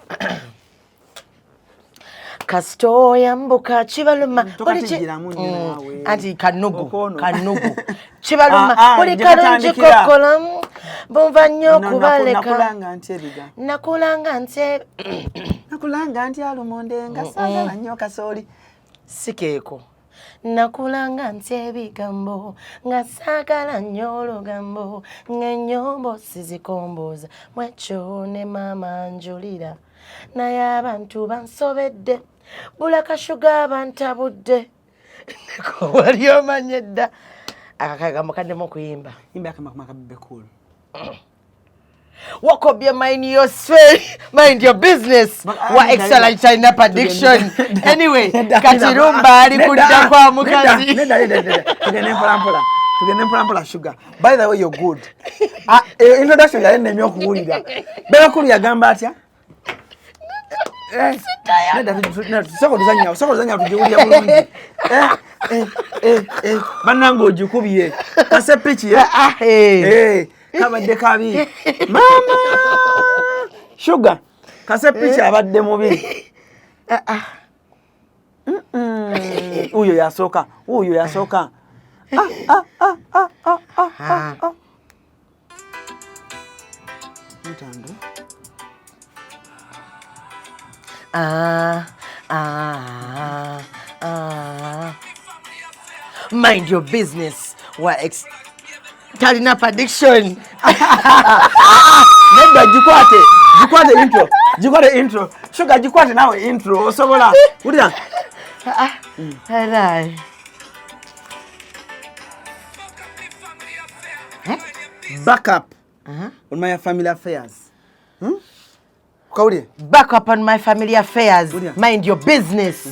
Kasita oyambuka kibaluma. Tokatijjiramu nnyo naawe. Anti kanugu. Okwono. Kanugu kibaluma. Ah, ah, Buli gye kalungi katandikira. kokolamu bunva nnyo No, okubaleka. Nakulanga nti ebiga Nakulanga nti nakulanga nti alumonde nga saagala nnyo kasooli. Si keeko. Nakulanga nti ebigambo nga saagala nnyo olugambo, ng'ennyombo sizikomboza mwekyo ne maama njulira, naye abantu bansobedde, bulakashuga bantabudde, wali omanye edda akakagambo kaddemu okuyimba. Yimba akayimba kama ka Bebe Cool. Walk up your mind, your sphere, mind your business. But, Wa extra like China prediction. Anyway, kati rumba ali kudda kwa mukazi. Nedda, nedda, nedda. Tugende mpola mpola, tugende mpola mpola. Sugar, by the way, you're good. Ah, introduction yali nnemye okuwulira. Bebe Cool yagamba atya? Eh, nedda, sooka otuzanyawo, sooka otuzanyawo tugiwulire bulungi. Eh, bannange ogikubye kasepiki, eh? Ah, eh. Eh, kabadde kabi, mama Sugar. Kasepiki abadde mubi. Uyo yasooka, uyo yasooka. Ah, ah, ah, ah, ah, ah, ah. Ntando. Ah, ah, ah. Mind your business. Wa ex talina prediction. Nedda, gikwate, gikwate intro, gikwate intro. Sugar, gikwate nawe intro, osobola. Wulira. Hello. Back up on my family affairs. Kawulire. Back up on my family affairs. Wulira. Mind your business.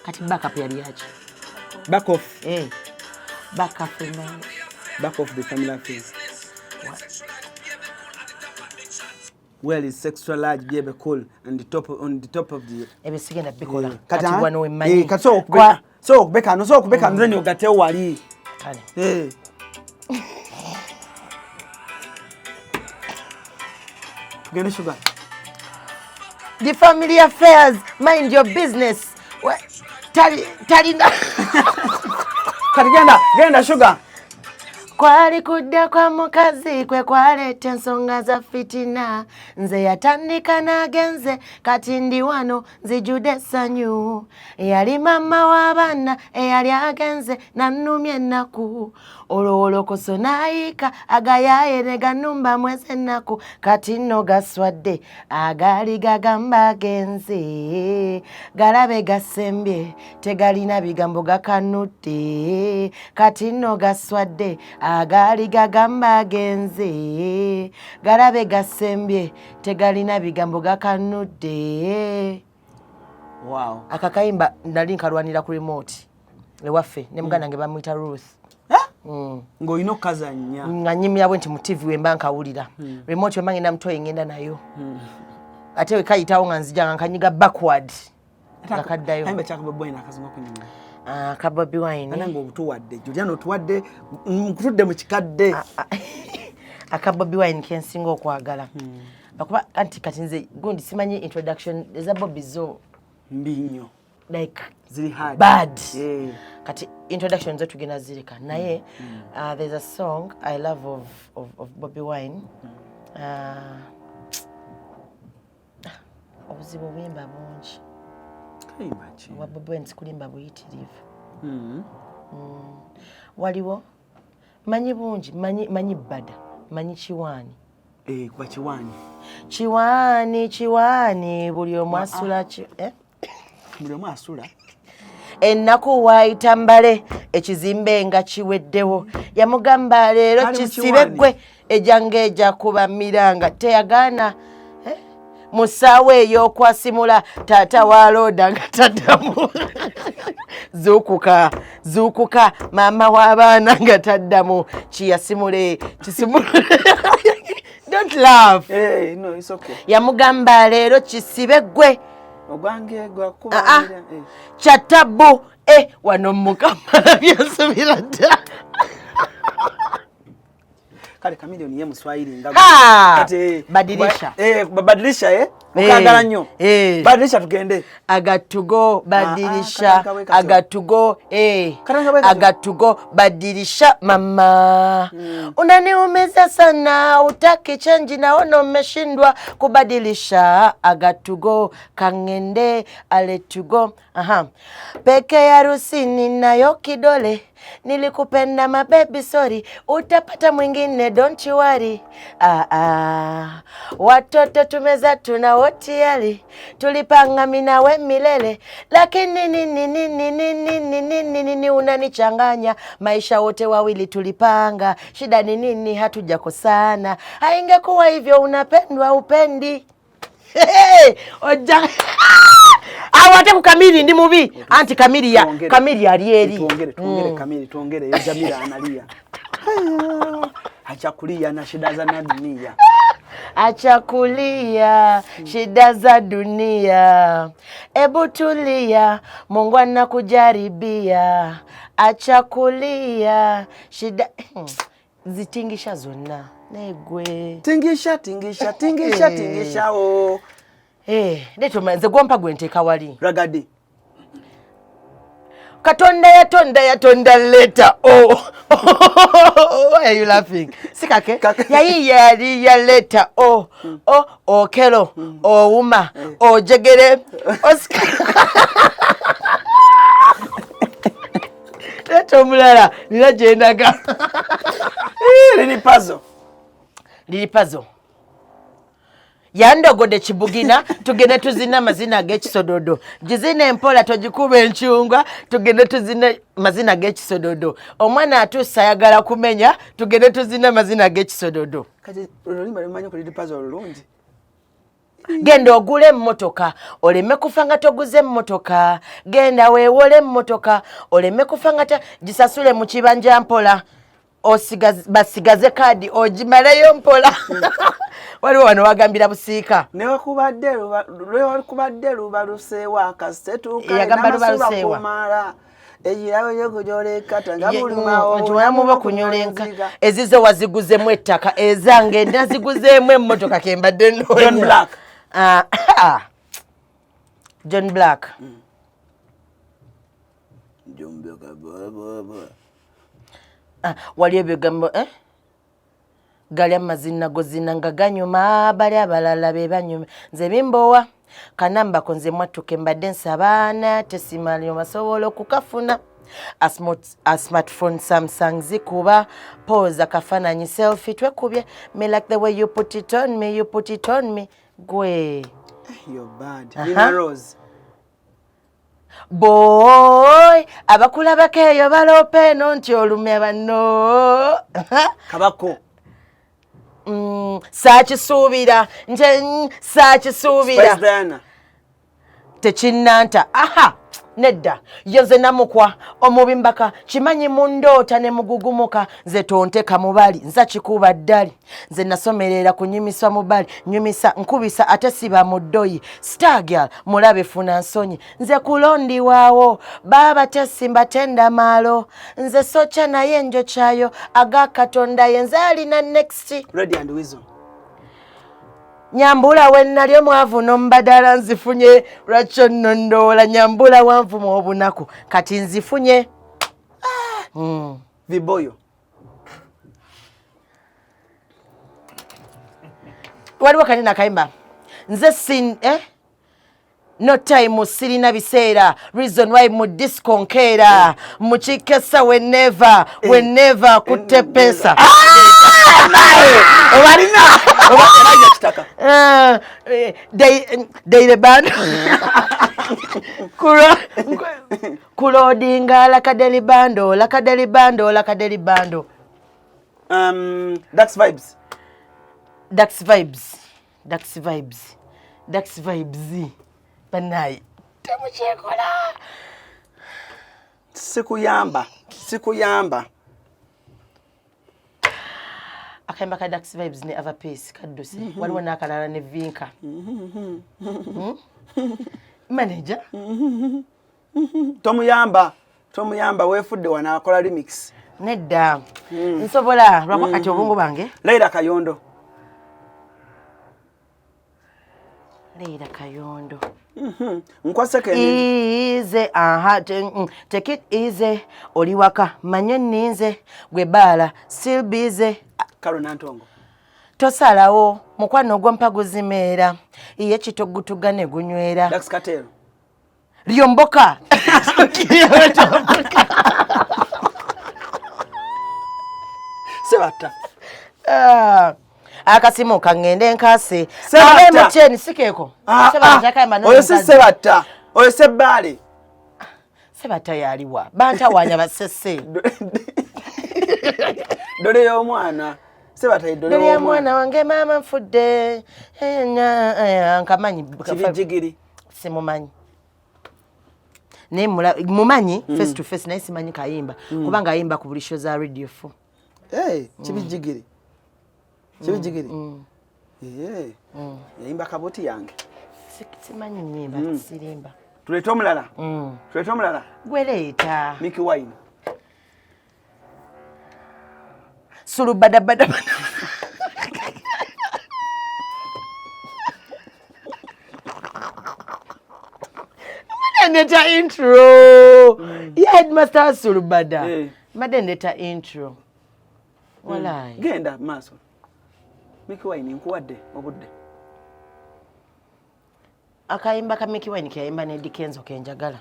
Kati back up yali yaki? Back off. Eh. Back up in my Back off the family affairs. Well, is extra large Bebe Cool and the top, on the top of the Ebyo sigenda bikola. Eh, Kati ah, wano wemmanyi. Kati so okubeka, so okubeka no, so okubeka nze ni ogatewo wali. Kale. Eh. Tugende, Sugar. The family affairs, mind your business. Tali talina Kati genda, genda, Sugar. Kwali kudda kwa mukazi kwe kwaleeta ensonga za fitina. Nze yatandika n'agenze, kati ndi wano nzijudde essanyu. Yali maama w'abaana eyali agenze nannumya ennaku. Olwolokoso n'ayiika agayaaye ne ganumba mwezi ennaku. Kati nno gaswadde agaali gagamba agenze. Galabe gasembye tegalina bigambo gakanudde. Kati nno gaswadde agaali gagamba agenze. Galabe gasembye tegalina bigambo gakanudde. Wow. Akakayimba nali nkalwanira ku remote ewaffe ne muganda wange bamuyita Ruth. Ng'olina okukazannya. Nga nyimira bwe nti mu TV wemba nkawulira. Remote wemba ngenda mutoyi ngenda nayo. Ate wekayitawo nga nzija nga nkanyiga backward nga kaddayo. Kayimba kyaka Bobi Wine akazinga kunyumira. Ah, ka Bobi Wine. Nange obutuwadde Juliana, otuwadde nkutudde mu kikadde. Aka Bobi Wine kensinga okwagala. Akuba anti kati nze gundi simanyi introduction eza Bobi zo mbi nnyo. Like ziri hard. Bad. Yeah. Kati introduction zo tugenda zireka naye there's a song I love of Bobi Wine. Obuzibu obuyimba bungi. Kayimba ki? Obwa Bobi Wine sikulimba buyitirivu. Waliwo manyi bungi, manyi bada, manyi kiwaani. Eh, kuba kiwaani. Kiwaani, kiwaani, buli omu asula ki, eh? Buli omu asula. Ennaku waayita mbale ekizimbe nga kiweddewo, yamugamba leero Kali mu kisibe kiwaani. Ggwe ejjange ejja kuba miranga teyagaana, eh? Mu ssaawa ey'okwasimula taata wa looda nga taddamu. Zuukuka, zuukuka, maama w'abaana nga taddamu. Kiyasimule, kisimule. Don't laugh. Hey, no, it's okay. Yamugamba leero kisibe ggwe. Ogwange Ah, ah. gwakuba. Kyatabu eh, wano mukama byasubira dda. Kale Chameleone ye Muswahili nga Ha! Kati, Badilisha. Eh, badilisha eh. Mukagala nnyo. Eh. Badilisha tugende. Agatugo badilisha. Ah, ah, katanga we katyo. Agatugo eh. Katanga we katyo. Agatugo badilisha mama. Unaniumiza sana, utaki change, naona umeshindwa kubadilisha. Agatugo kangende aletugo. Aha. Peke ya harusi nayo kidole. Nilikupenda my baby, sorry, utapata mwingine, don't you worry. Ah, ah. Watoto tumeza tuna wotiali, tulipanga mimi nawe milele, lakini nini nini nini nini nini nini unanichanganya. Maisha wote wawili tulipanga, shida ni nini? Hatujakosana, haingekuwa hivyo, unapendwa upendi. Hey, ojja awo ate ku Kamiri ndi mubi anti Kamiri ya Twongere. Kamiri ali eri. Tuongere, tuongere Kamili, tuongere. Yo Jamila analia. Acha kulia na shida za na dunia. Acha kulia shida za dunia, ebu tulia, Mungu anakujaribia. Acha kulia shida zitingisha zonna negwe. Tingisha, tingisha, tingisha, tingisha oh. Eh, leeta nze gwompa gwe nteeka wali. Ragadi. Katonda yatonda yatonda letter O. Why are you laughing? Si kake? Kake. Yayiya yaliya letter O. O okelo, owuma, ojegere, osika. Leeta omulala nina gye ndaga. Lili Pazo. Lili Pazo. Yandogodde kibugina, tugende tuzina amazina ag'ekisododo, gizina empola togikuba encungwa, tugende tuzina amazina ag'ekisododo, omwana atuuse ayagala kumenya, tugende tuzina amazina ag'ekisododo. Kati olulimi lumanyi ku Lili Pazo olulungi. Genda ogule emmotoka oleme kufa nga toguze emmotoka, genda weewole emmotoka oleme kufa nga gisasule mu kibanja mpola, basigaze kaadi ogimaleyo mpola. Waliwo wano wagambira busiika. Newakubadde lubaluseewa akasetuuka Yagamba lubaluseewa. Kumala ekirabo kyokujoleka nga Ye- bulumawo. Nti olamuba okunyola enka ezizo waziguzemu ettaka, ezange naziguzeemu emmotoka kembadde nnoonya. John Black. Ah, ah. John Black. John Black, blah, blah, blah. Ah, wali ebigambo eh? Gali amazina gozina nga ganyuma, bali abalala be banyuma, nze bimbowa kanambako, nze mwattuke mbadde nsabaana tesimalyo basobola okukafuna. A smartphone Samsung zikuba poza kafananyi selfie twekubye, me like the way you put it on me, you put it on me, gwe. You're bad. Nina Rose. Boy, abakulabako eyo baloopa eno nti olumya banno. Kabako. Saakisuubira nte saakisuubira. Spice Diana. Tekinnanta, aha, nedda, ye nze namukwa omubimbaka kimanyi mundoota ne mugugumuka, nze tonteka mubali, nza kikuba ddali, nze nasomerera kunyumisa mubali, nyumisa nkubisa ate siba mu ddoyi, star girl mulabe funa nsonyi, nze kulondiwaawo baaba tesimba tenda maalo, nze socha naye njokyayo aga Katonda ye nze alina next. Radio and Weasel. Nyambula we nali omwavu nombadala nzifunye, lwakyo nno ndowoola nyambula wanvuma obunaku kati nzifunye. Viboyo. Waliwo kanene akayimba nze sin eh? No time, sirina biseera, reason why mu disco nkeera mukikesa whenever whenever kutepesa. Obalina. Oba Elijah Kitaka. Daily band kulodinga lakadeli bando lakadeli bando lakadeli bando. Dax Vibes. Dax Vibes, Dax Vibes, Dax Vibes, banaye temukyekola. Sikuyamba. Sikuyamba. Akayimba ka Dax Vibes ne Ava Peace kadduse. Waliwo n'akalala ne Vinka. Manager. Tomuyamba. Tomuyamba, weefudde wano akola remix. Nedda, nsobola lwako kati obwongo bwange. Leila Kayondo. Leira Kayondo. Nkwaseko emindi. Easy, aha, take it easy, oli waka manye nninze gwe baala still busy. Karo Nantongo. Tosalawo mukwano gwampa guzimeera iye kitogutuga ne gunywera. Dax Katero. Lyomboka. Sebatta. Ah, akasimu kaŋŋende nkase. Sebatta. Abe MTN sikeeko. Ah, Sebatta ah, kayamba oyo si n'omukazi. Sebatta. Oyo Sebbaale. Sebatta yaliwa bantawaanya basese. Dole y'omwana. Sebatta ye dole dole ya y'omwana. Mwana wange maama nfudde. Eh, nkamanyi. Kibijjigiri. Simumanyi naye mumanyi face to face, naye simanyi kayimba kubanga ayimba ku buli show za Radio 4. Hey, Kibijjigiri. Kibijjigiri. Yeah. Yayimba kabuti yange. Simanyi nyimba, sirimba. Tuleete omulala. Tuleete omulala. Gweleeta. Mickey Wine. Sulubadabada. Mbadde ndeta intro ye headmaster Sulubada. Mbadde ndeta intro walayi. Genda maaso. Mickey Wine, nkuwadde obudde. Akayimba ka Mickey Wine keyayimba ne Eddy Kenzo kenjagala.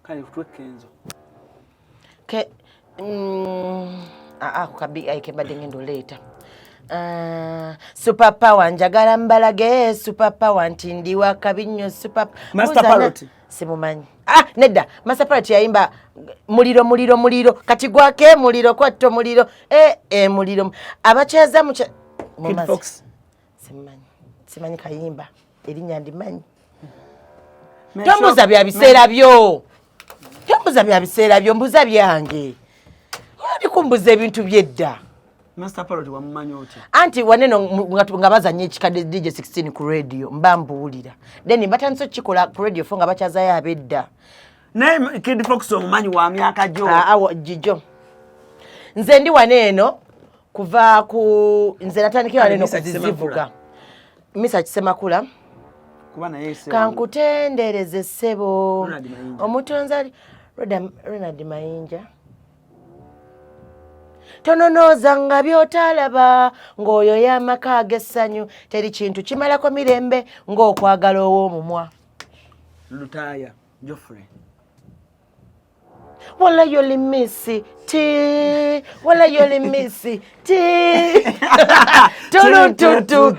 Kale kutwe Kenzo. Ke ako kabi ai kembadde ngenda oleeta. Uh, super power njagala mbalage super power nti ndi wakabi nnyo super. Master Mbuuza Parrot. Simumanyi. Ah, nedda, Master Parrot yayimba muliro muliro muliro kati gwake muliro kwatto muliro eh, eh, muliro abakyeza Kid mumazi. Fox. Simumanyi, simanyi kayimba, erinnya ndimanyi. Man, Tombuza bya biseera byo, tombuza bya biseera byo, mbuza byange, oli kumbuza ebintu byedda. Master Parrot wamumanyi otya? Anti waneno nga bazanya ekikadde DJ 16 ku radio mba mbuwulira, then batandise okukikola ku Radio 4 nga bakyazayo abedda. Naye Kid Fox omumanyi wa myaka gyo. Awo gijo nze ndi wano eno kuva ku nze natandikira wano eno Misa Kisemakula. kuzizivuga Misa Kisemakula. Kuba naye ese Kankutendereze ssebo. Ronald Mayinja. Omutonzi ali. Ronald Mayinja. Tononooza nga by'otalaba ng'oyo y'amaka ag'essanyu, teri kintu kimalako mirembe ng'okwagala ow'omumwa. Lutaaya Geoffrey. Wala yoli misi ti, wala yoli misi ti. Tulututu.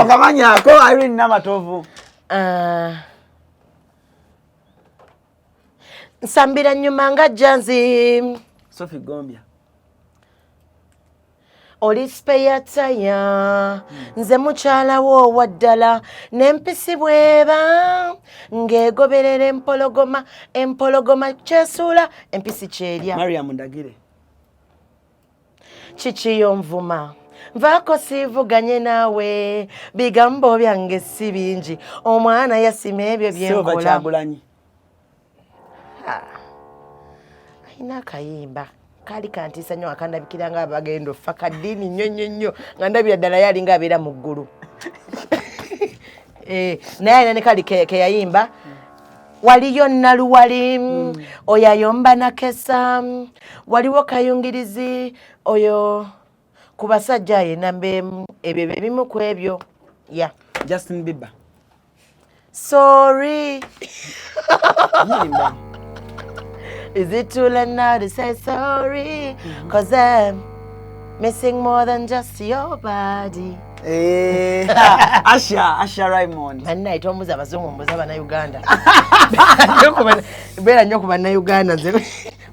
Okamanyako Irene Namatovu. Nsambira nyuma nga janzi. Sophie Gombya. Oli spare tire. Nze mukyala wo owa ddala n'empisi bw'eba ng'egoberera empologoma, empologoma kyesuula empisi kyerya. Mariam Ndagire. Kikiyo nvuma nvaako siivuganye naawe, bigambo byange si bingi, omwana yasima ebyo Silver byenkola. Kyagulanyi. Alina akayimba kaali kantiisa nnyo, akandabikira nga abagenda offa kaddiini nnyo nnyo nnyo, nga ndabira ddala ye alinga abeera mu ggulu. Naye alina ne kali ke yayimba waliyo Naluwali, oyo ayomba nakesa, waliwo Kayungirizi oyo ku basajja yenamba emu, ebyo bye bimu ku ebyo ya. Justin Bieber. Sorry. Yimba. Is it too late now to say sorry? 'Cause I'm missing more than just your body. Asha Raymond. Bannaye tombuza abazungu, mbuza bannayuganda. Beera nnyo ku bannayuganda, nze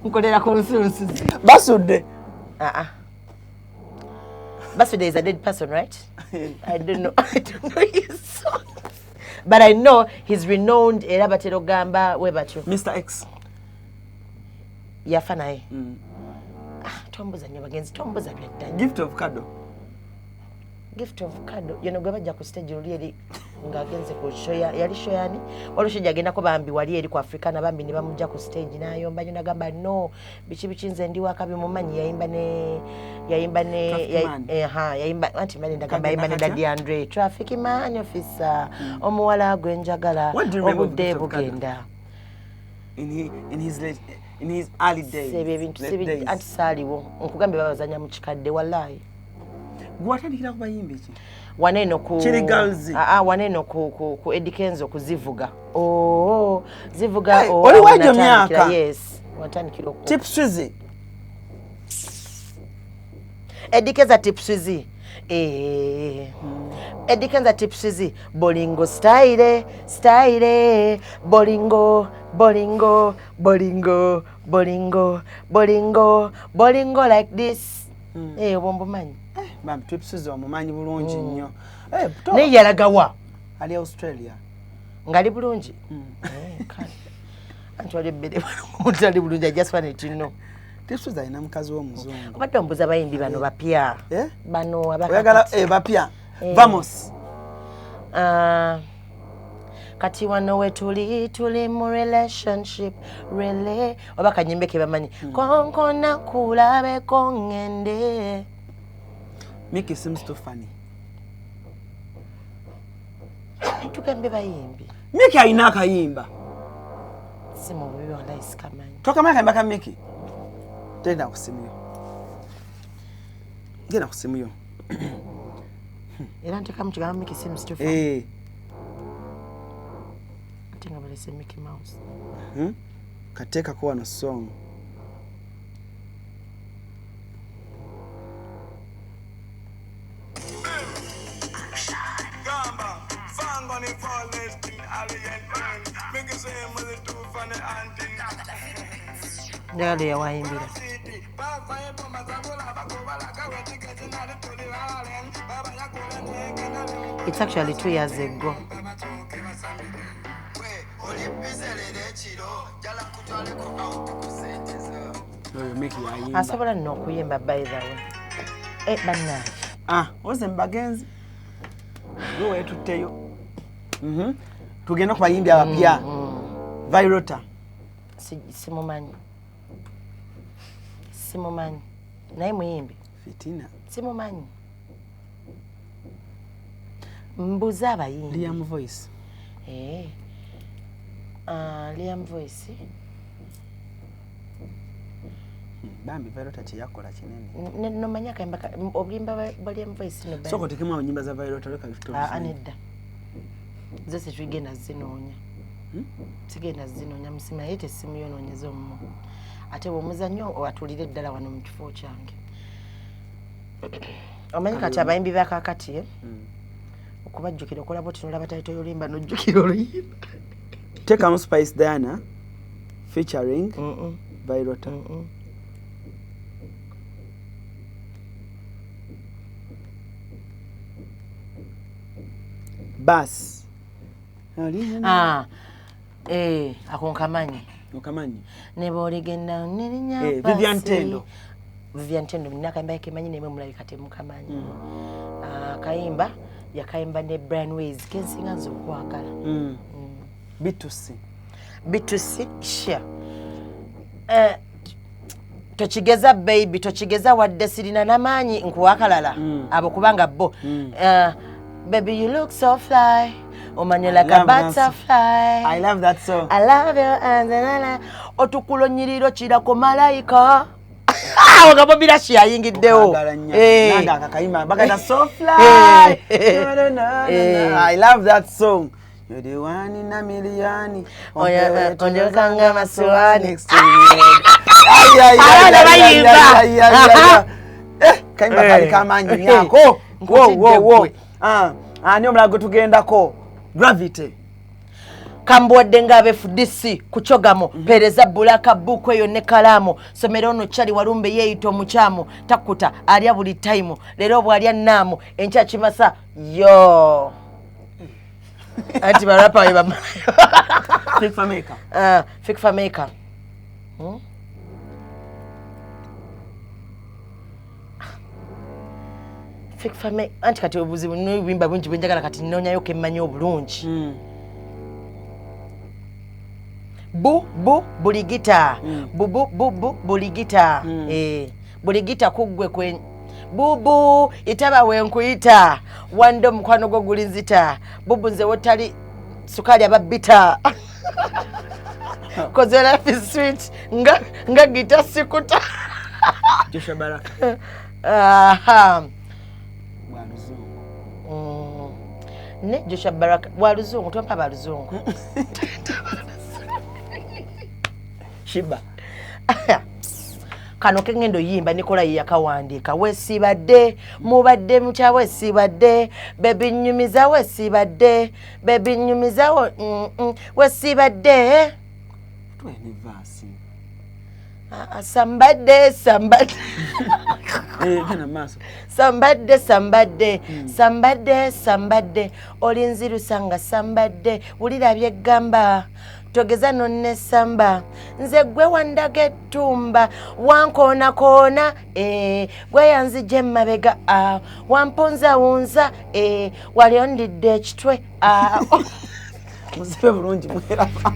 nkolera ku nsunsuzi. Basudde. Ah, ah. Basudde is a dead person, right? I don't know. I don't know his songs. But I know he's renowned, era batera okugamba we batyo. Mr X. Yafa naye. Ah, tombuza nnyo bagenzi, tombuza byadda. Gift of Kado. Gift of Kado yono gwe bajja ku stage luli eri ng'agenze ku show yali show yani waliwo show gyagendako bambi wali eri ku Africana, bambi ne bamujja ku stage n'ayomba nnyo n'agamba no biki biki, nze ndi waka bimumanyi, yayimba ne Traffic Man. Ha, yayimba anti mali ndagamba Kagenda yayimba ne katya? Daddy Andre, Traffic Man officer, omuwala gwe njagala. What do you remember of Obudde Gift of Kado? bugenda. In his early days. Ebyo ebintu Late days. anti saaliwo, nkugambye babazanya mu kikadde wallahi. Gwe watandikira ku bayimbi ki? Waneno ku Chili Girls. Ah, ah, waneno ku Eddy Kenzo kuzivuga. Oh, zivuga. Hey, oh, oli awo w'egyo natandikira, myaka? Yes, watandikira oku Tip Swizzy. Eddy Kenzo Tip Swizzy. Eddy Kenzo Tip Swizzy, bolingo style style, bolingo bolingo bolingo bolingo bolingo bolingo like this. Obwo mbumanyi. Bambi Tip Swizzy omumanyi bulungi nnyo. Naye yalagawa? Ali Australia. Ngali bulungi. Kale. Anti wali ebbere omuntu ali bulungi. I just wanted to know. Tip Swizzy alina mukazi w'omuzungu. Obadde ombuza bayimbi bano bapya. Eh? Bano Oyagala abakakati. bapya. Vamos. Ah, kati wano wetuli tuli mu relationship rele oba kanyimbe ke bamanyi konkona kulabeko ŋŋende. Mickey seems too funny. Tugambe bayimbi. Mickey alina akayimba. Si mu bubi, wallahi sikamanyi. Tokamanyi akayimba ka Mickey? Genda ku simu yo. Genda ku simu yo. Era ntekamu kigambo Mickey seems too funny. Ate nga balese Mickey Mouse. Kateekako wano song. Gamba, Fangoni Fallen, Alien Man, Mickey Sam with the two funny auntie. Njagala yawayimbira. City, Baba, Baba, Baba, Baba, Baba, It's actually 2 years ago. Olipizelera ekiro jala kutwaleko out ku sente zo. Oyo Mickey yayimba. Asobola nno okuyimba, by the way. Bannange. Ah, oze mubagenzi. Gwe weetutteyo. Tugende ku bayimbi abapya. Vyroota. Simumanyi, simumanyi, naye muyimbi. Fitina. Simumanyi, mbuze abayimbi. Liam Voice. Eh. Liam Voice. Bambi Vyroota kyeyakola kinene. Nomanya akayimba obuyimba bwa Liam Voice no. Soko tekemu nyimba za Vyroota leka nedda. Nze situgenda zinoonya. Sigenda zinoonya musima naye tesimuyonoonyeza omumwo. Ate bw'omuzannyo atulire ddala wano mu kifo kyange. Omanyi kati abayimbi ba kaakati okubajjukira okola bw'oti n'olaba tayito y'oluyimba n'ojjukira oluyimba. Teekamu Spice Diana featuring Vyroota. Bas. Ako nkamanyi. Okamanyi. Ne bw'oligenda nerinnya Vivian Tendo. Vivian Tendo nina akayimba kemanyi nemwe mulabika temukamanyi. Akayimba yakayimba ne Brian Ways kensinga nze okwagala. B2C. B2C sure. Tokigeza baby, tokigeza wadde sirina n'amaanyi nkuwakalala. Abo kubanga bo. Baby you look so fly. Omanyo like a butterfly. I love that song. I love you and otukulo nyiriro kirako malayika. Awo Bobby Lash yayingiddewo. Nanga akakayimba bagata so fly. I love that song. You're the one in a million. Onjokanga masuani. Kayimba kali kamanyi nyako. Wo wo wo. Ani omulala gwe tugendako Gravity. Kambuwadde ng'abe FDC kukyogamo mpeereza bulaka buku eyo ne kalaamu somero ono kyali walumbe yeeyita omukyamu takkuta alya buli tayimu leero bw'alya nnaamu enkya kimasa yo anti barapa we bamalayo. Fik Fameica. Fik Fameica. Fik Fameica anti kati obuzibu n'obuyimba bungi bwe njagala kati nnoonyayo ke mmanyi obulungi. Bu bu buligita. Bu bu bu bu buligita. Buligita kuggwe kwe bubu itaba wenkuyita wando mukwano gwo gulinzita bubu nze wotali sukaali aba bita. Cause your life is sweet nga nga gita sikuta. Joshua Baraka. Aha. Bwa luzungu. Ne Joshua Baraka wa luzungu tompa ba luzungu. Shiba. Kano kengendo yimba Nikola yakawandiika wesibadde mubadde mutya wesibadde baby nyumiza wesibadde baby nyumiza wesibadde tuwe verse sambadde sambadde gana maaso sambadde sambadde sambadde sambadde olinzirusanga sambadde wulira byeggamba togeza nonne samba nze gwe wandaga ettumba wankoonakoona gwe yanzija emabega wampunzawunza wali ondidde ekitwe. Muzibe bulungi mweraba.